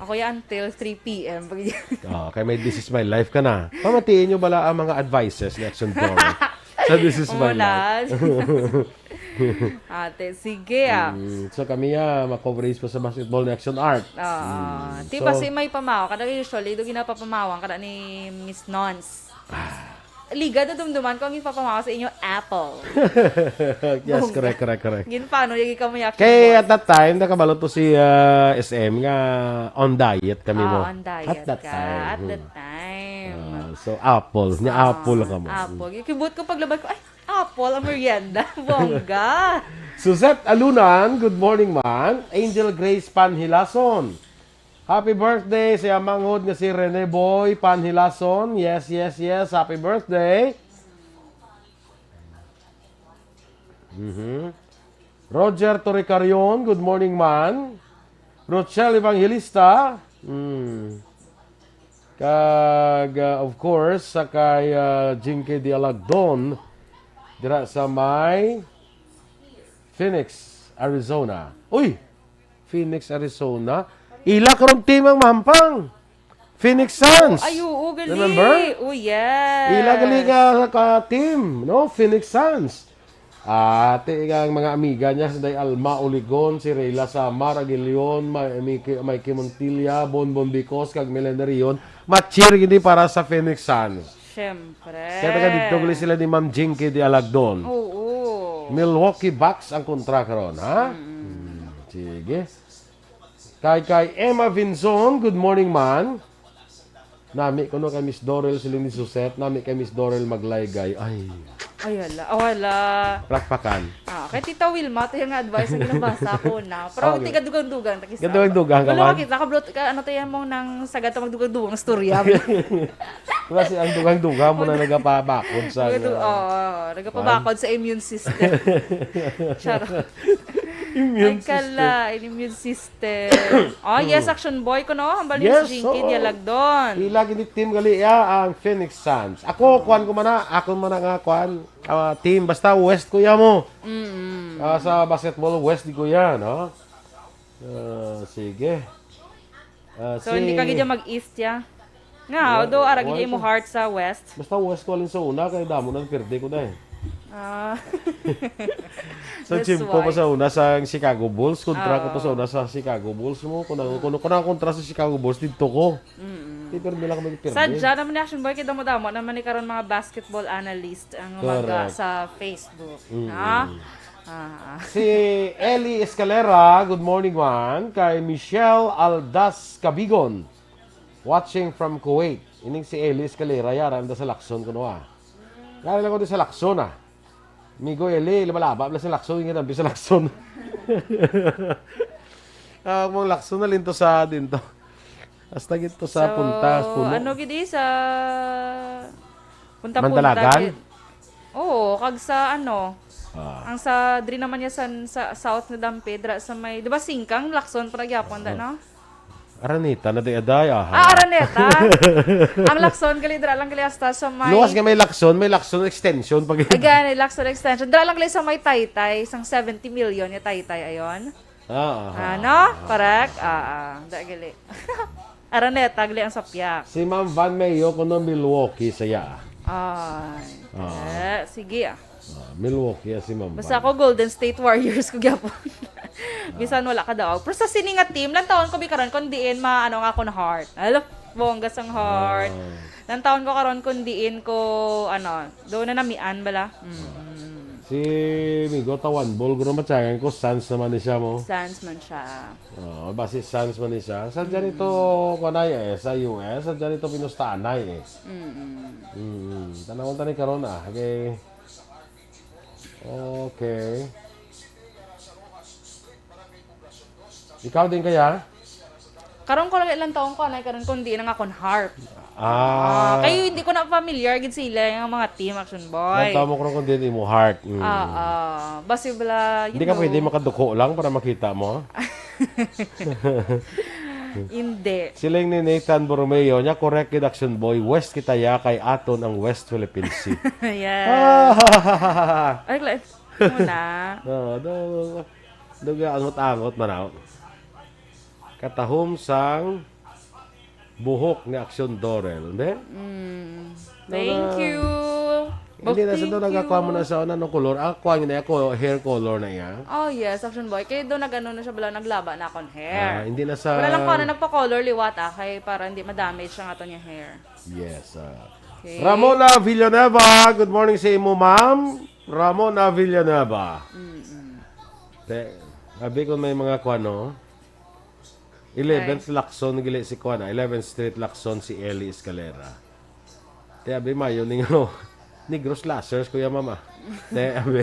Ako yan until three p.m. Pag- Ah, kay may This Is My Life ka na. Pamatiin nyo bala ang mga advices ni Action Dorel sa This Is My Muna. Life. Ate, sige ah. Mm, so kami ah, ma-coverage pa sa basketball ni Action Art. Oo. Mm, Di so, ba si may pamawa? Kada usually, do ginapapamawa kada ni Miss Nons. Ah. Liga na dumduman ko ang ipapamawa sa inyo, Apple. Yes, Bongga. Correct, correct, correct. Ginpano yung ikaw may action Kay boy. At that time, nakabalo to si ah, S M nga on diet kami mo. Ah, on diet At that ka. Time. At that time. Ah, so, apple. Ni apple ka mo. Apple. Yung kibot ko paglabay ko, ay, apple ang merienda. Bongga. Suzette Alunan, good morning man. Angel Grace Panhilason. Happy birthday sa iyang manghod nga si Rene Boy Panhilason. Yes, yes, yes. Happy birthday. Mhm. Roger Torrecarion, good morning man. Rochelle Evangelista. Mm. Kag, uh, of course, sa kay uh, Jinky Dialagdon, dira sa may Phoenix, Arizona. Uy! Phoenix, Arizona. Ila karong team ang mahampang. Phoenix Suns. Ay, oo, gali. Remember? Oh, yes. Ila gali nga ka team, no? Phoenix Suns. Ate, ang mga amiga niya, si Day Alma Oligon, si Reyla Samar Aguilion, May, Miki, Mikey Montilla, Bonbon Bicos, kag Melanie Rion. Ma-cheer gini para sa Phoenix Suns. Siyempre. Kaya taga dito gali sila ni Ma'am Jinky de Alagdon. Oo. Milwaukee Bucks ang kontra karon, ha? Mm. Sige. Kay kay Emma Vinzon, good morning man. Nami ko no kay Miss Dorel siling ni Suset, nami kay Miss Dorel maglaygay. Ay. Ay, wala. Oh, wala. Plakpakan. Ah, kay Tita Wilma, ito yung advice na ginabasa ko na. Pero oh, okay. Tigadugang-dugang. Gadugang-dugang ka man? Wala, makita ka, bro, ka, ano tayo mong nang sagad magdugang-dugang storya. Kasi ang dugang-dugang mo na nagapabakod sa... Nagadu- uh, oh, nagapabakod sa immune system. Charot. Immune Ay, system. Kala, immune system. Oh, yes, Action Boy ko, no? Hambal yes, ni si Jinky, so, Dialagdon. Ilagi ni Team Galia ang Phoenix Suns. Ako, kuan ko man na. Ako man nga, kuan, uh, team. Basta West ko ya mo. Mm-hmm. Uh, sa basketball, West di ko ya, no? Uh, sige. Ah, So, hindi ka si gid mag-east ya. Nga, Wa-, although ara gid wa-, imo sa heart sa west. Basta west ko alin sa una, kay damo na pirdi ko na eh. Ah. So, That's chimpo pa why. sa una sa Chicago Bulls, kontra ko pa sa Ah. una sa Chicago Bulls mo. Kung ako, kung, kung ako kontra sa Chicago Bulls, dito ko. Mm-mm. Di pirdi lang kami pirdi. Sadya naman ni Action Boy, kay damo-damo naman ni karon mga basketball analyst ang mga Correct. sa Facebook. Mm-mm. Ha? Ah. Si Ellie Escalera, good morning, man. Kay Michelle Aldas Cabigon, watching from Kuwait. Ining si Ellie Escalera, yara, anda sa Lacson kuno, ah. Yara lang ko di sa Lacson, ah. Migo Eli, lumalaba, bala sa Lacson, nga tampi sa Lacson. Ah, mong Lacson na linto sa din to. Hasta gid to sa So, punta, puno. ano gid eh, sa punta-punta Mandalagan? gid. Oo, kag sa ano, Ah. ang sa diri naman niya sa, sa South nga Dampedra, sa may, di ba, Singkang, Lacson, para gyapon, da, Ah. no? Araneta na di aday, aha. Ah, Araneta. Ang Lacson, gali, dira lang gali hasta sa may Luwas nga may Lacson, may Lacson extension pag Again, may Lacson extension. Dira lang gali sa may Taytay, sang seventy million nga Taytay, ayon. Ah, aha. Ah, no? Correct? Ah, ah. Da, gali. Araneta, gali ang sapyak. Si Ma'am Van Mayo, kuno Milwaukee, saya. Ay. Ah. Eh, sige, ah. Ah, Milwaukee, ah, si Ma'am Basta Van. ako, Golden State Warriors ko gyapon. Bisan wala ka daw. Pero sa sini nga team, lantawon ko bi karon kung diin ma-, ano ang akon heart. Alo, bongga sang heart. Ah. Lantawon ko karon kung diin ko, ano, doon na namian bala. Mm. Si Migo Tawan Bol, guro matyagan ko, Suns naman ni siya mo. Suns man siya. Oh, basi Suns man ni siya. Sa dyan ito, Mm. kuwanay eh, sa U S, sa dyan ito pinustaanay eh. Mm. Mm. Tanawon ta ni karon ah. Okay. Okay. Ikaw din kaya? Karon ko lagi lang taong ko, anay karon kung diin ang akon heart. Ah. Ah, kayo hindi ko na familiar gid sila, yung mga team Action Boy. Nagtamo ko kung diin imo heart. Mm. Ah, ah. Basi bala, you Hindi ka know. pwede makaduko lang para makita mo? Hindi. Siling ni Nathan Borromeo, niya, "Correct gid, Action Boy. West kita ya, kay aton ang West Philippine Sea." Yes. Ah. Ay, kla-, muna. No, do, do, angot-angot man ako. Katahom sang buhok ni Action Dorel, hindi? Mm. No, Thank na, you. hindi na sa Thank doon nagkakuha mo you. na sa ano, anong color? Ah, kuha niya na ako, hair color na iya. Oh, yes, Action Boy. Kaya doon nag-ano na siya, bala, naglaba na akong hair. Ah, hindi na sa Wala lang ko na nagpa-color liwat, ah, kay para hindi ma-damage ang aton yung hair. Yes, ah. Okay. Ramona Villanueva, good morning sa imo, ma'am. Ramona Villanueva. Mm-mm. Te, abi ko may mga kuha, no? Eleventh Ay. Lacson, gili si kuan, ah, eleventh Street Lacson, si Ellie Escalera. Te, abi, mayo ning, ano, Negros Lacers, Kuya Mama. Te, abi.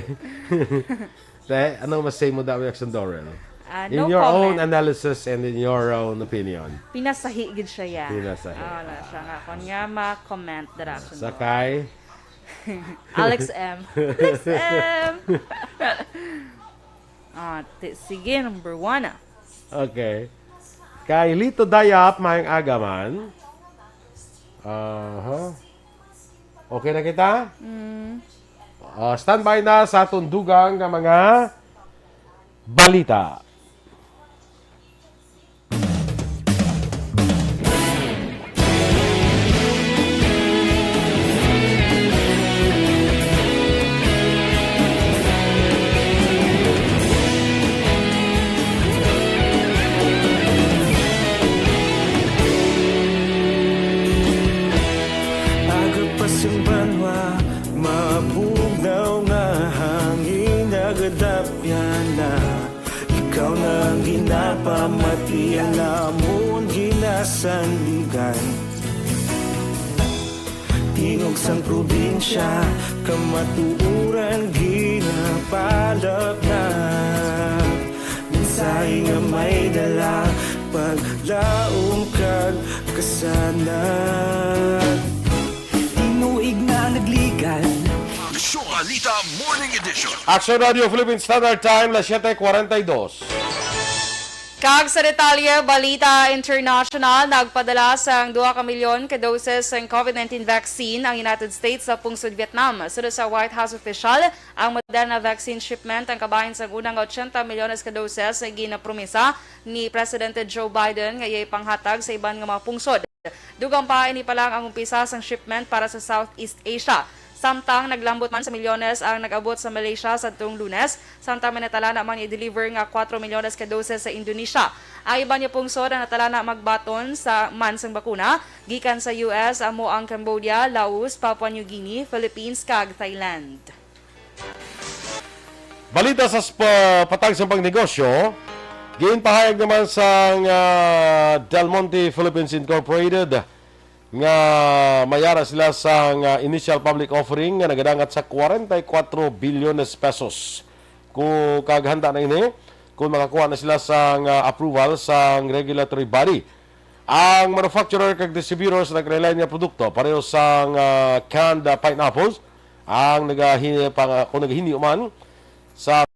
Te, anong masay mo daw, Action Dorel? Ah, In no your own comment. analysis and in your own opinion. Pinasahi gid siya, ya. Pinasahi. Ah, wala siya nga. Kung nga ma-comment, dira, Action Dorel. Sakay. Alex M. Alex M. Ah, ti-, sige, number one, ah. Okay. Kay Lito Dayap, maayong aga man. Aha. Okay na kita? Mm. Ah, standby na sa tundugang nga mga balita. Aga pa sing banwa, mabugnaw nga hangin nagadapyan na. Ikaw na ang ginapamati, ang amon ginasandigan. Tingog sang probinsya, kamatuoran ginapalapnap. Mensahe nga may dala, paglaom kag kasanag. Tinuig na nagligad. Aksyon Balita Morning Edition. Action Radio Philippine Standard Time, las siete cuarenta y dos. Kag sa detalye, balita international, nagpadala sang dua ka milyon ka doses sang COVID nineteen vaccine ang United States sa pungsod Vietnam. Suno sa White House official, ang Moderna vaccine shipment ang kabahin sang una nga ochenta milyones ka doses nga ginapromisa ni Presidente Joe Biden nga iya'y panghatag sa iban nga mga pungsod. Dugang pa, ini pa lang ang umpisa sang shipment para sa Southeast Asia. Samtang naglambot man sa milyones ang nag-abot sa Malaysia sadtong Lunes, samtang may natalana man i-deliver nga kuwatro milyones ka doses sa Indonesia. Ang iban nga pungsod ang natalana magbaton sa man sang bakuna gikan sa U S, amo ang Cambodia, Laos, Papua New Guinea, Philippines, kag Thailand. Balita sa sp-, patag sa pangnegosyo, ginpahayag naman sang, ah, Del Monte Philippines Incorporated nga mayara sila sang, ah, initial public offering nga nagadangat sa forty-four billion pesos. Ku-, kag handa na ini kung makakuha na sila sang, ah, approval sang regulatory body. Ang manufacturer kag distributors sa nagkalain-lain nga produkto, pareho sang, ah, canned, ah, pineapples, ang nagahi-, pang-, kung nagahinyo man sa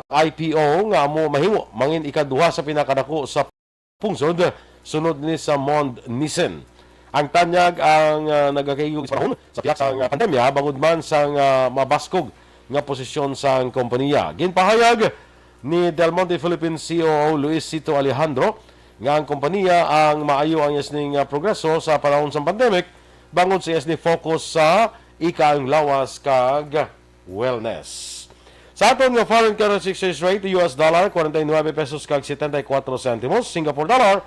I P O nga amo mahimo mangin ikaduha sa pinakadako sa pungsod, sunod ni sa Mond Nissen. Ang tanyag ang, ah, nagakaigo sa panahon sa pihak sang, ah, pandemya, bangod man sang, ah, mabaskog nga posisyon sang kompanya. Ginpahayag ni Del Monte Philippines C O O Luisito Alejandro nga ang kompanya ang maayo ang iya sining, ah, progreso sa panahon sang pandemic, bangod sa iya sini focus sa ikaang lawas kag wellness. Sa aton nga foreign currency exchange rate, U S dollar, forty-nine pesos kag setenta y cuatro centimos, Singapore dollar,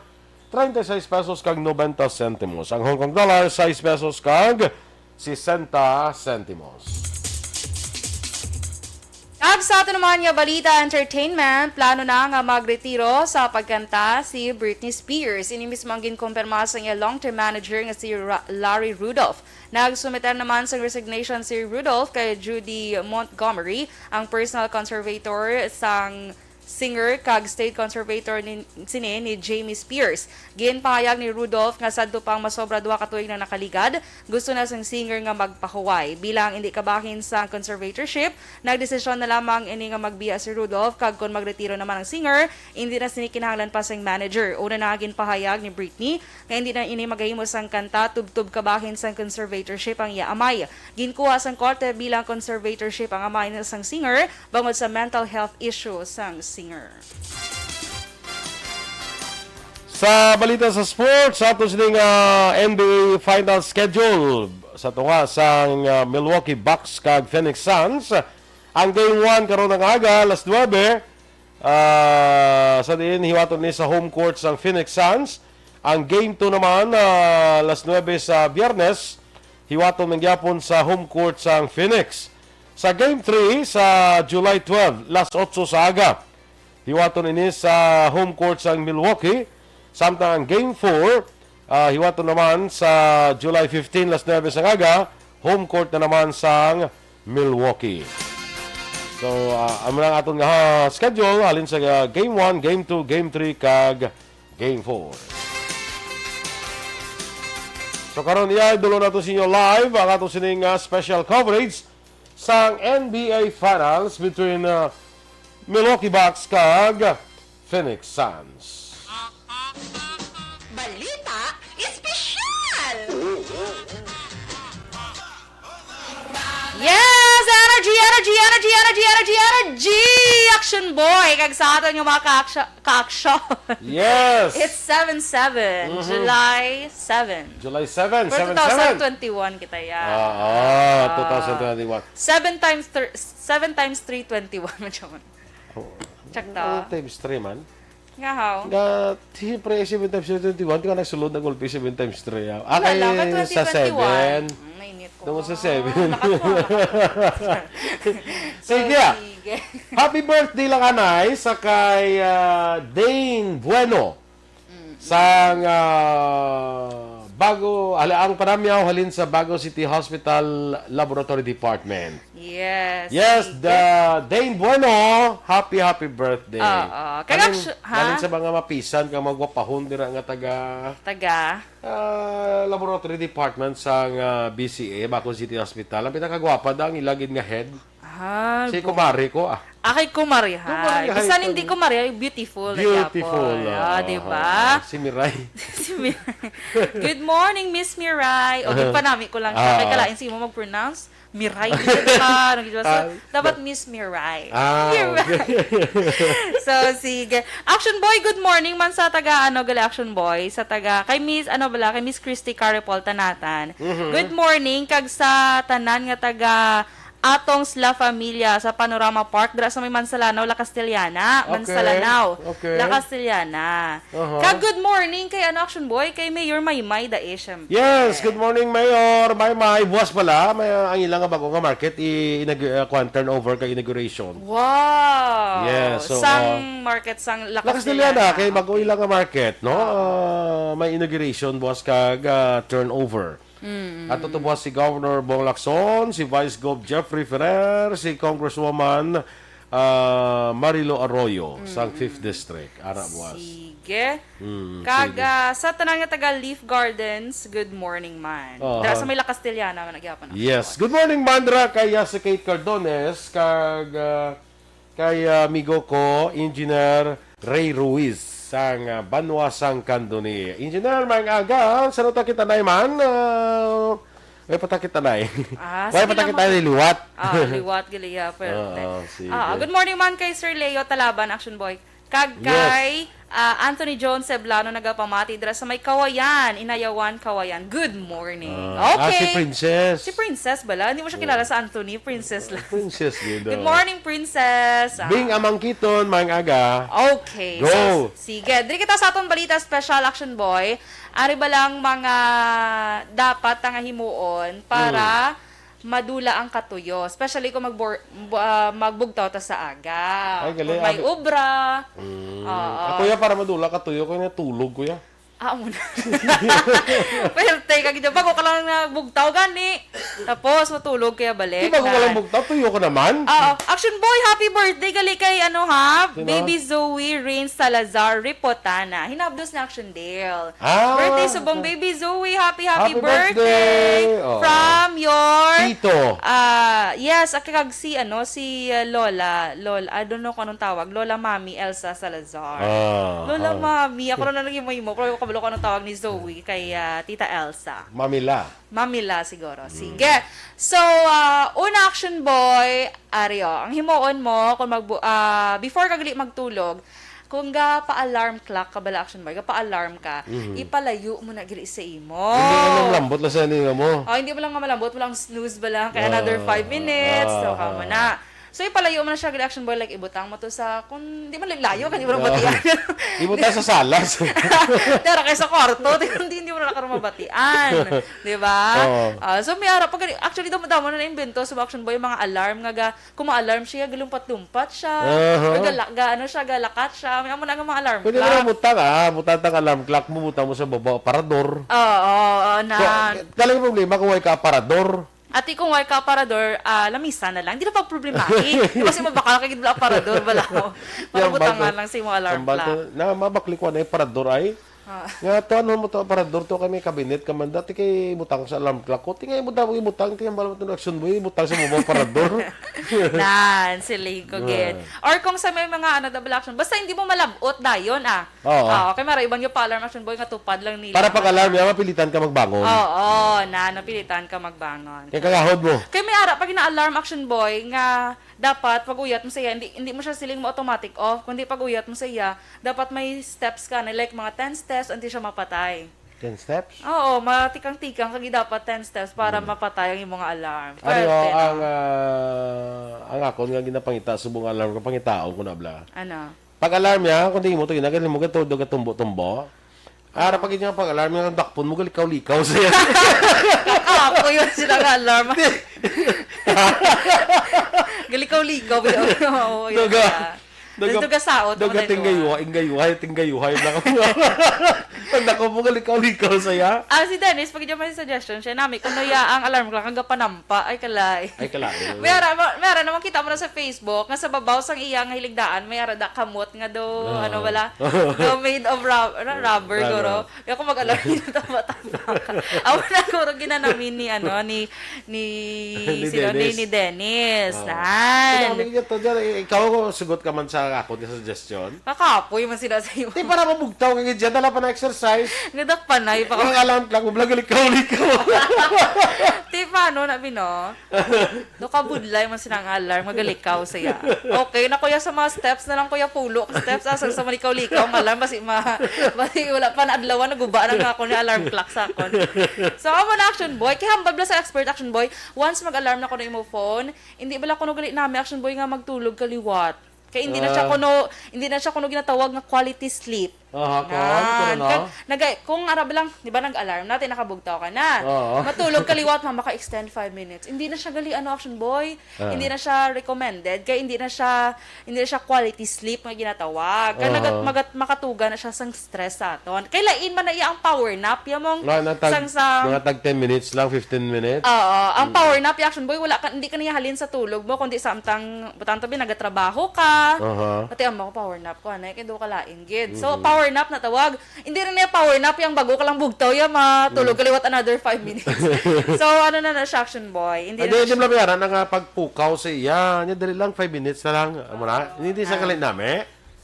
treinta y seis pesos kag noventa centimos, ang Hong Kong dollar, sais pesos kag sesenta centimos. Kag sa ato naman nga balita, entertainment, plano na nga magretiro sa pagkanta si Britney Spears. Ini mismo ang ginkumpirma sa iya long-term manager nga si Ra-, Larry Rudolph. Nagsumiter naman sang resignation si Rudolph kay Judy Montgomery, ang personal conservator sang singer kag state conservator ni, sini ni Jamie Spears. Ginpahayag ni Rudolph nga sadto pang masobra duha ka tuig na nakaligad, gusto na sang singer nga magpahuway. Bilang indi kabahin sa conservatorship, nagdesisyon na lamang ini nga magbiya si Rudolph, kag kon magretiro naman ang singer, indi na sini kinahanglan pa sing manager. Una na ginpahayag ni Britney nga hindi na ini magahimo sang kanta tubtob kabahin sang conservatorship ang iya amay. Ginkuha sang korte bilang conservatorship ang amay sang singer bangod sa mental health issue sang singer. Sa balita sa sports, sa ato sining, ah, N B A final schedule sa tunga sang, ah, Milwaukee Bucks kag Phoenix Suns, ang game one karon nga aga, alas nuebe, ah, sa diin hiwaton ni sa home court sang Phoenix Suns. Ang game two naman, ah, alas nuebe sa Biyernes, hiwaton man gyapon sa home court sang Phoenix. Sa game three sa July twelve, alas otso sa aga, hiwaton ini sa home court sang Milwaukee. Samtang ang game four, ah, hiwaton naman sa July fifteen, alas nuebe sang aga, home court na naman sang Milwaukee. So, ah, amo lang aton nga, ha, schedule halin sa, ah, game one, game two, game three, kag game four. So, karon, iya, idulon nato sa inyo live ang ato sining, ah, special coverage sang N B A Finals between, ah, Milwaukee Bucks kag Phoenix Suns. Balita espesyal! Yes! Energy, energy, energy, energy, energy, energy! Action boy! Kag sa aton nga mga ka-action, ka-action. Yes! It's seven seven, Mhm. July seven. July seven, Pero seven seven. Two thousand twenty-one kita, ya. Ah, ah, Ah. two thousand twenty-one. Seven times thir-, seven times three, twenty-one. Macam man. Oh. Check Ano ta. Times three man? Nga, how? Nga, siyempre, seven times three, twenty-one, di ka nagsulod na gulpi, seven times three, ah. Ah, Wala kay lang, ka sa twenty twenty-one. Seven. Mm, nainit ko. Tungod sa seven. Ah, nakakuha. Sige, So, ah. sige. Happy birthday lang, anay, sa kay, ah, Dane Bueno. Mm. Sang, ah, bago, ala, ang panamyaw halin sa Bago City Hospital Laboratory Department. Yes, Yes, sige. the Dane Bueno, happy, happy birthday. Oo. Kag Galing, actu-, ha? galing sa mga mapisan kang magwapahon dira nga taga, Taga? ah, laboratory department sang, ah, B C A, Baco City Hospital. Ang pinakagwapa da ang ilagid nga head. Ah, Si bo- kumari ko, ah. Ah, kay kumarihay. Kumarihay Bisan ko. hindi kumarihay, beautiful na Beautiful, gyapon. Ah, ah, di ba? ah, si Miray. Si Miray. Good morning, Miss Miray. O, Ah. ginpanami ko lang siya. Kay Ah. kalain sa imo mag-pronounce. Miray, di ba? Ano, di ba? So, Ah, dapat ba- Miss Miray. Ah, Miray. okay. So, sige. Action Boy, good morning man sa taga, ano, gali Action Boy, sa taga, kay Miss, ano bala, kay Miss Christy Carepol Tanatan. Mhm. Good morning, kag sa tanan nga taga Atong La Familia sa Panorama Park, dira sa may Mansalanaw, La Castellana. Okay. Mansalanaw, Okay. La Castellana. Aha. Kag good morning kay, ano, Action Boy, kay Mayor Maymay Dae, syempre. Yes, good morning, Mayor Maymay. Buwas pala, may, ang ilang nga bago nga market, i-, inag-, uh, kwan, turnover kay inauguration. Wow! Yes, so, Sang uh, market, sang La La Castellana, Castellana. kay bago Okay. ilang nga market, no? Oo. Uh, may inauguration, buwas kag, uh, turnover. Mm. Ato to buwas si Governor Bong Lacson, si Vice Gov Jeffrey Ferrer, si Congresswoman, ah, Marilo Arroyo sang Mm. Fifth District. Ara buwas. Sige. Mm, Kag, sige. ah, sa tanan nga taga Leaf Gardens, good morning man. Aha. Dira sa may La Castellana man gyapon. Yes. Good morning, Mandra, kay, ah, si Kate Cardones, kag, ah, kay, ah, amigo ko, Engineer Ray Ruiz, sang, ah, Banwa sang Candoni. Engineer, maayong aga. Sa ta kita na man? Ah, may patakit na eh. Ah, May sige lang patakit mo. na liwat. Ah, liwat, gali, ah, pwerte. Oo, sige. Ah, good morning man kay Sir Leo Talaban, Action Boy. Kag Yes. kay, ah, Anthony John Seblano nagapamati dira sa may Kawayan, Inayawan, Kawayan. Good morning. Ah, ah, si Okay. Princess. Si Princess bala? Hindi mo siya kilala Oo. sa Anthony. Princess lang. Princess, yun Good daw. morning, Princess. Ah. Bing Amangkiton, maayong aga. Okay. Go. So, sige. Diri kita sa atong balita special, Action Boy. Ari ba lang mga dapat nga himuon para Hmm. madula ang katuyo, especially kung magbor-, bu-, ah, magbugtaw ta sa aga. Ay, gali, Kung may abi- obra. Mm. Oo. Ako ya, para madula katuyo ko, natulog ko ya. Ah, amo na. Pwerte ka gid, bago ka lang nagbugtaw gani. Tapos matulog kaya balik. Di ba ko na. Walang bugtaw? Tuyo ko naman. Oo. Action Boy, happy birthday gali kay ano ha, Sino? Baby Zoe Rain Salazar Ripotana. Hinabdos na Action Dale. Ah, Birthday subong okay. Baby Zoe, happy, happy Happy birthday birthday. Oo. from your Tito. Ah, yes, ak-, kag si ano, si, ah, Lola, Lola, I don't know kung anong tawag, Lola Mami Elsa Salazar. Ah, Lola ah. Mami, ako na lang naging mo, pero ako kabalo ko anong tawag ni Zoe kay, ah, Tita Elsa. Mamila. Mamila siguro. Mm. Sige. So, ah, una Action Boy, ari, oh, ang himuon mo kung magbu-, ah, before ka gali magtulog, kung ga pa-alarm clock ka bala, Action Boy, ga pa-alarm ka, Mhm. ipalayo mo na gali sa imo. Hindi ka lang lambot lang sa nila mo. Oh, hindi mo lang malambot, walang snooze ba lang, kay Ah, another five minutes, ah, so, kamo ah. na. So, ipalayo mo na siya gali, Action Boy, like, ibutang mo to sa, kung di man layo, kay di mo na Ah. mabatian. Ibutang sa salas. Dara kay sa kwarto, hindi, hindi mo na karon mabatian. Di ba? Oo. Ah, so, may ara pa gali, actually, damo-damo na na-invento sa Action Boy, mga alarm nga ga-, kung ma-alarm siya, galumpat-lumpat siya. Aha. Gala-, ga-, ano siya, galakat siya. May amo na nga mga alarm Pwede mo clock. na butang, ah. Butang tang alarm clock mo, butang mo sa baba, aparador. Oo, oo, na. So, talagang problema kung way ka aparador. Ati kung way ka aparador, ah, lamisa na lang. Di na pagproblemahi. Di ba si mabakal ka gid wala aparador, bala ko. Yan, Mabutangan bal-, lang sa imong alarm ang bal-, clock. na, mabakli ko na yung aparador ay. Ah. Nga to, ano mo to, aparador to, kay may cabinet ka man. Dati kay butang sa alarm clock ko. Tingay mo daw, ibutang, tingay mo, action mo, ibutang sa mga aparador. Nan, siling ko, gid. Ah. Or kung sa may mga, ano, double action. Basta hindi mo malabot dayon, ah. Oo. Oo, kay mara, iban yung pa-alarm action boy nga tupad lang nila. Para pag-alarm niya, mapilitan ka magbangon. Oo, na, napilitan ka magbangon. Kay kagahod mo. Kay may ara pag ina-alarm action boy nga dapat pag-uyat mo sa iya, hindi, hindi mo siya siling mo automatic off, kundi pag-uyat mo sa iya, dapat may steps ka na, like, mga ten steps, until siya mapatay. Ten steps? Oo, matikang-tikang kagi dapat ten steps para Hmm. mapatay ang imong alarm. Ari, Pwerte oh, na. ang, ah, ang akon nga ginapangita subong alarm ko, pangitaon ko na bala. Ano? Pag-alarm niya, kung di mo to, ginagano mo, gato, gatumbo-tumbo. Ara, pag niya pag-alarm niya, dakpon mo, galikaw-likaw siya. Ako yun, sila nga alarm. Galikaw-likaw, yun. Oo, yun Daga. siya. Daga-, Daga saot, daga ano, tinggayuhay, inggayuhay, tinggayuhay lang ako. Pag nako mo, galikaw-likaw saya. Ah, si Dennis, pag may suggestion siya nami, kuno ya ang alarm clock, ang gapanampa, ay kalay. Ay, kalay. May ara, ma-, may ara naman kita mo na sa Facebook, nga sa babaw sang iya nga hiligdaan, may ara da kamot nga do, Ah. ano bala, do made of rub-, ano, rubber, Rubber. guro. Kaya kung mag-alarm, yun, tama-tama ka. Ako na, guro, ginanamin ni, ano, ni, ni, Ni sino, ni, Dennis. ni Dennis. Oo. Nan. Ikaw, ikaw, ikaw, ikaw, sugot ka man sa ako, ni suggestion. Kakapoy man sila sa imo. Ti, para mabugtaw ka gid dyan, dala pa na exercise. Gadak panay pa ka. Ang alarm clock mo, bala, galikaw-likaw. Ti, paano na, Bino? Do kabudlay man sila ang alarm, magalikaw siya. Okay na, kuya, sa mga steps na lang, kuya, pulo ka steps, asang sa malikaw-likaw ang alarm, basi ma-, basi wala pa na adlawan, naguba na nga ako ni alarm clock sa akon. So, amo na, Action Boy. Kay hambal bala sa expert, Action Boy, once mag-alarm na ko na imo phone, hindi bala ko no gali nami, Action Boy, nga magtulog ka liwat. Kay hindi na siya Ah. kuno, hindi na siya kuno ginatawag nga quality sleep. Aha, kon, Nan, kon ano? kan, naga-, kung arab lang, di ba, nag-alarm natin, nakabugtaw ka na. Oo. Matulog ka liwat, mama, ka-extend five minutes. Hindi na siya gali, ano, Action Boy. Ah. Hindi na siya recommended, kay hindi na siya, hindi na siya quality sleep nga ginatawag. Kay Aha. nagat-, magat-, makatuga na siya sang stress sa aton. Kay lain man na iya ang power nap, ya mong Nga, nga tag, sang sa mga tag ten minutes lang, fifteen minutes. Oo, ang Mm. power nap, ya, Action Boy, wala ka, hindi ka niya halin sa tulog mo, kundi samtang, tanto bi, nagatrabaho ka, Aha. pati ang mga power nap ko, anay, kay do ka lain gid. So, Mhm. power nap na tawag. Hindi na niya power nap, yang bago ka lang bugtaw, ya, matulog Mm. ka liwat another five minutes. So, ano na na siya, Action Boy? Hindi Hindi, na hindi siya mo lang, na nga pagpukaw sa iya. Niya, dali lang, five minutes na lang. Amo na. Hindi sa Ah. gali nami.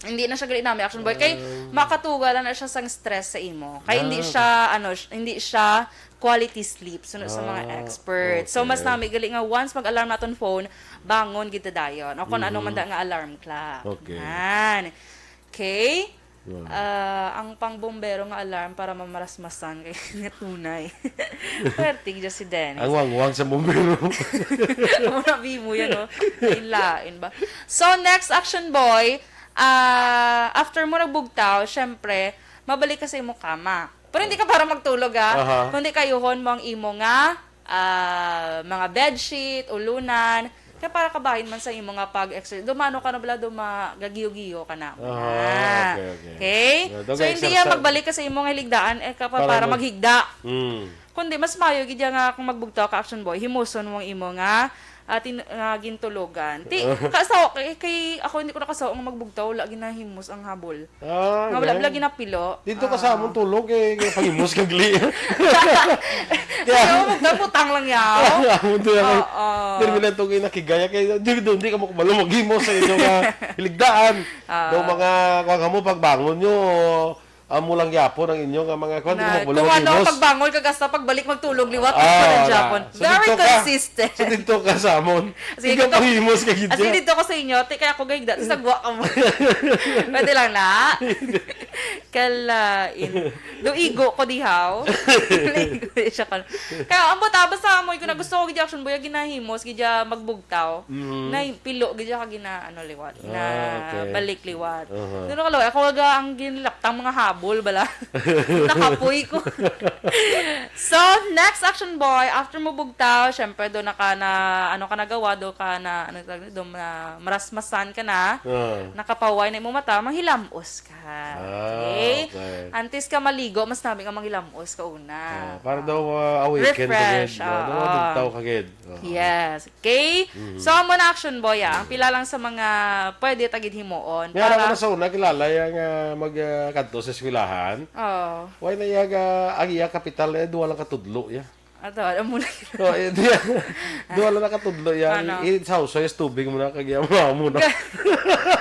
Hindi na siya gali nami, Action Boy. Kay Ah. makatuga lang na siya sang stress sa imo. Kay hindi Ah. siya, ano, sh-, hindi siya quality sleep, suno sa mga Ah, experts. So, mas okay. nami gali nga once mag-alarm naton phone, bangon gid ta dayon. O kung ano Mhm. man da nga alarm clock. Okay. Yan. Okay? Wow. Ah, ang pangbombero nga alarm para mamarasmasan kay nga tunay. Pwerte gid si Dennis. Ang wangwang sa bombero. Amo na, bi mo yan, no? Lain-lain ba? So, next, Action Boy, ah, after mo nagbugtaw, syempre, mabalik ka sa imo kama. Pero hindi ka para magtulog, ah. Aha. Kundi kayuhon mo ang imo nga, ah, mga bedsheet, ulunan. Kaya para kabahin man sa imo nga pag-exercise. Dumano ka na bala, duma-, gagiyo-giyo ka na. Ah, Ah. okay, okay. Okay? Yeah, So, hindi exercise. yan magbalik ka sa imo nga hiligdaan, eh, ka pa-, Para para mag- maghigda. Mm. Kundi mas mayo gid ya nga kung magbugtaw ka, Action Boy, himuson mo ang imo nga, ah, tin-, nga gintulogan. Ti, kasaw, kay, kay ako hindi ko nakasaw ang magbugtaw, wala ginahimos ang habol. Ah, Nga wala okay. bala ginapilo. Dito ka sa Ah. amon tulog, eh, kay pangimos kag li. Kaya mo, magkabutang lang yaw. Amon to yan, eh. Oo. Terminal to, eh, nakigaya kay, di, di, di ka mo kumalo maghimos sa inyo nga hiligdaan. Ah. Daw mga, kuwan ka mo, pagbangon nyo, amo lang yapon ang inyo nga mga, kuwan, di ka Na, mo kumalo kung ano, maghimos. pagbangon ka, gasta pagbalik magtulog, liwat Ah, ka na wala. Japon. So, Very dito ka. consistent. So, dito ka sa amon. Sige, Ikaw dito, pahimos ka gid ah, sige, niya. dito ko sa inyo. Ti, kaya ako gahigda. Ti, sagwa ka mo. Pwede lang na. Kalain. Do igo ko dihaw. Igo di siya kan-, kaya ang buta, basta mo, kung gusto ko gid action, buya ginahimos, gid siya magbugtaw. Mhm. Na pilo, gid siya ka gina, ano, liwat. Na Ah, okay. balik liwat. Aha. Doon ako, ako aga ang ginlaptang mga habol, bala. Nakapoy ko. So, next action, boy, after mo bugtaw, syempre, doon na ka na, ano ka nagawa, doon ka na, ano tawag, doon na, marasmasan ka na, Ah. nakapaway na imong mata, manghilamos ka. Ah, Okay? okay. Antes ka maligo, mas nami nga manghilamos ka una. Ah, para daw, ah, awaken ka Refresh, gid, no? Daw oo. mabugtaw ka gid. Oo. Yes. Okay? Mhm. So, amo na action, boy, ah. Ang pila lang sa mga pwede ta gid himuon May alam mo para na sa una, kilala ya nga mag, ah, kadto sa eskwelahan. Oo. Why na iya ga, ang iya kapital, eh, duha lang ka tudlo, ya. Ato, alam mo na. Oh, eh, di, duha lang nakatudlo yan. Ano? I-, i-, sa usoy, sa tubig mo na, kag iya, mama mo na.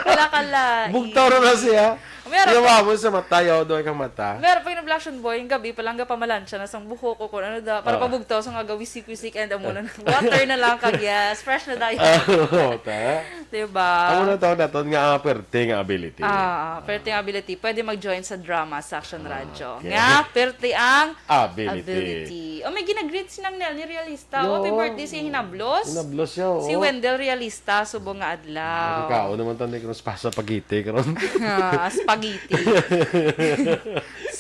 Wala ka la-, Bugtaw na na siya. Meron Iya, pa. mama mo sa mata, yaw, duha kang mata. Meron pa yung action, boy, yung gabi pa lang, gapamalansya na sang buhok o kung ano da, para Ah. pabugtaw sa nga gawisik-wisik and amo na. Water na lang, kag yes, fresh na tayo. Ah, oo, ta. Diba? Amo na tawag naton nga, ah, perte nga ability. Ah, ah, perte nga ability. Pwede mag-join sa drama sa Action Ah, Radyo. okay. Nga, perte ang Ability. ability. Oh, may ginagreet si Nang Nel ni Realista. Oh, happy Oo. birthday si Hinablos. Hinablos siya, oo. Si Wendell Realista, subong nga adlaw. Nakakaon naman tani ko sa spaghetti karon. Ah, spaghetti.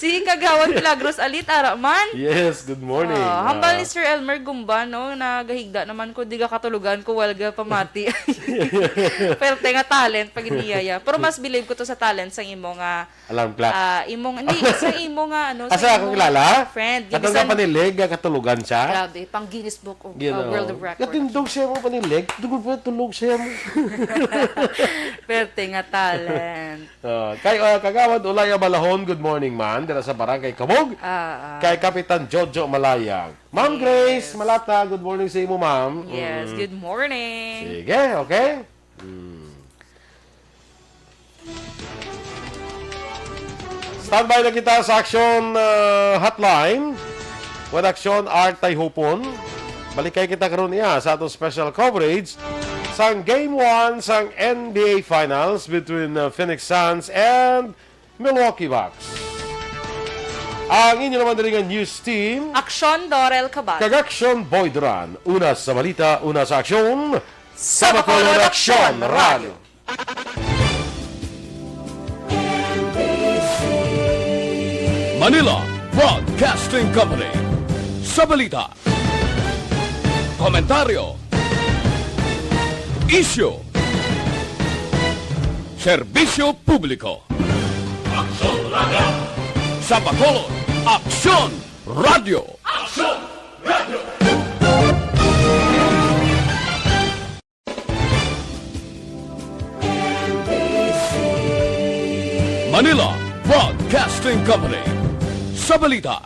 Si Kagawad Milagros Alit, ara man. Yes, good morning. Ah, hambal Ah. ni Sir Elmer Gumba, no, nagahigda naman ko, di ka katulugan ko, wal ga pamati. Perte nga talent, pag niyaya. Pero mas believe ko to sa talent sang imo nga, Alarm clock. ah, imo nga, hindi, sa imo nga, ano, Asa sa ako imo kilala? nga friend. Katong Gibisan nga panilig, nga katulugan siya? Grabe, pang Guinness Book of, Gina, uh, World of Records. Katindog siya mo panilig, dugol pa tulog siya mo. Perte nga talent. Ah, kay, ah, Kagawad Ulay Abalahon, good morning, man. Dira sa Barangay Kabog. Ah, ah. Kay Kapitan Jojo Malayag. Ma'am Yes. Grace Malata, good morning sa imo, ma'am. Yes, Mm. good morning. Sige, okay? Mm. Standby na kita sa Aksyon, ah, Hotline. With Aksyon Art Tayhupon. Balikay kita karon niya sa atong special coverage sang Game one sang N B A Finals between, uh, Phoenix Suns and Milwaukee Bucks. Ang inyo naman diri nga news team, Aksyon Dorel Cabal. Kag Aksyon Boy Duran. Una sa balita, una sa aksyon. Sa Bacolod, Aksyon Radio. Manila Broadcasting Company. Sa balita, komentaryo, isyu, serbisyo publiko. Aksyon Radio. Sa Bacolod, Aksyon Radio. Aksyon Radio. Manila Broadcasting Company. Sa balita,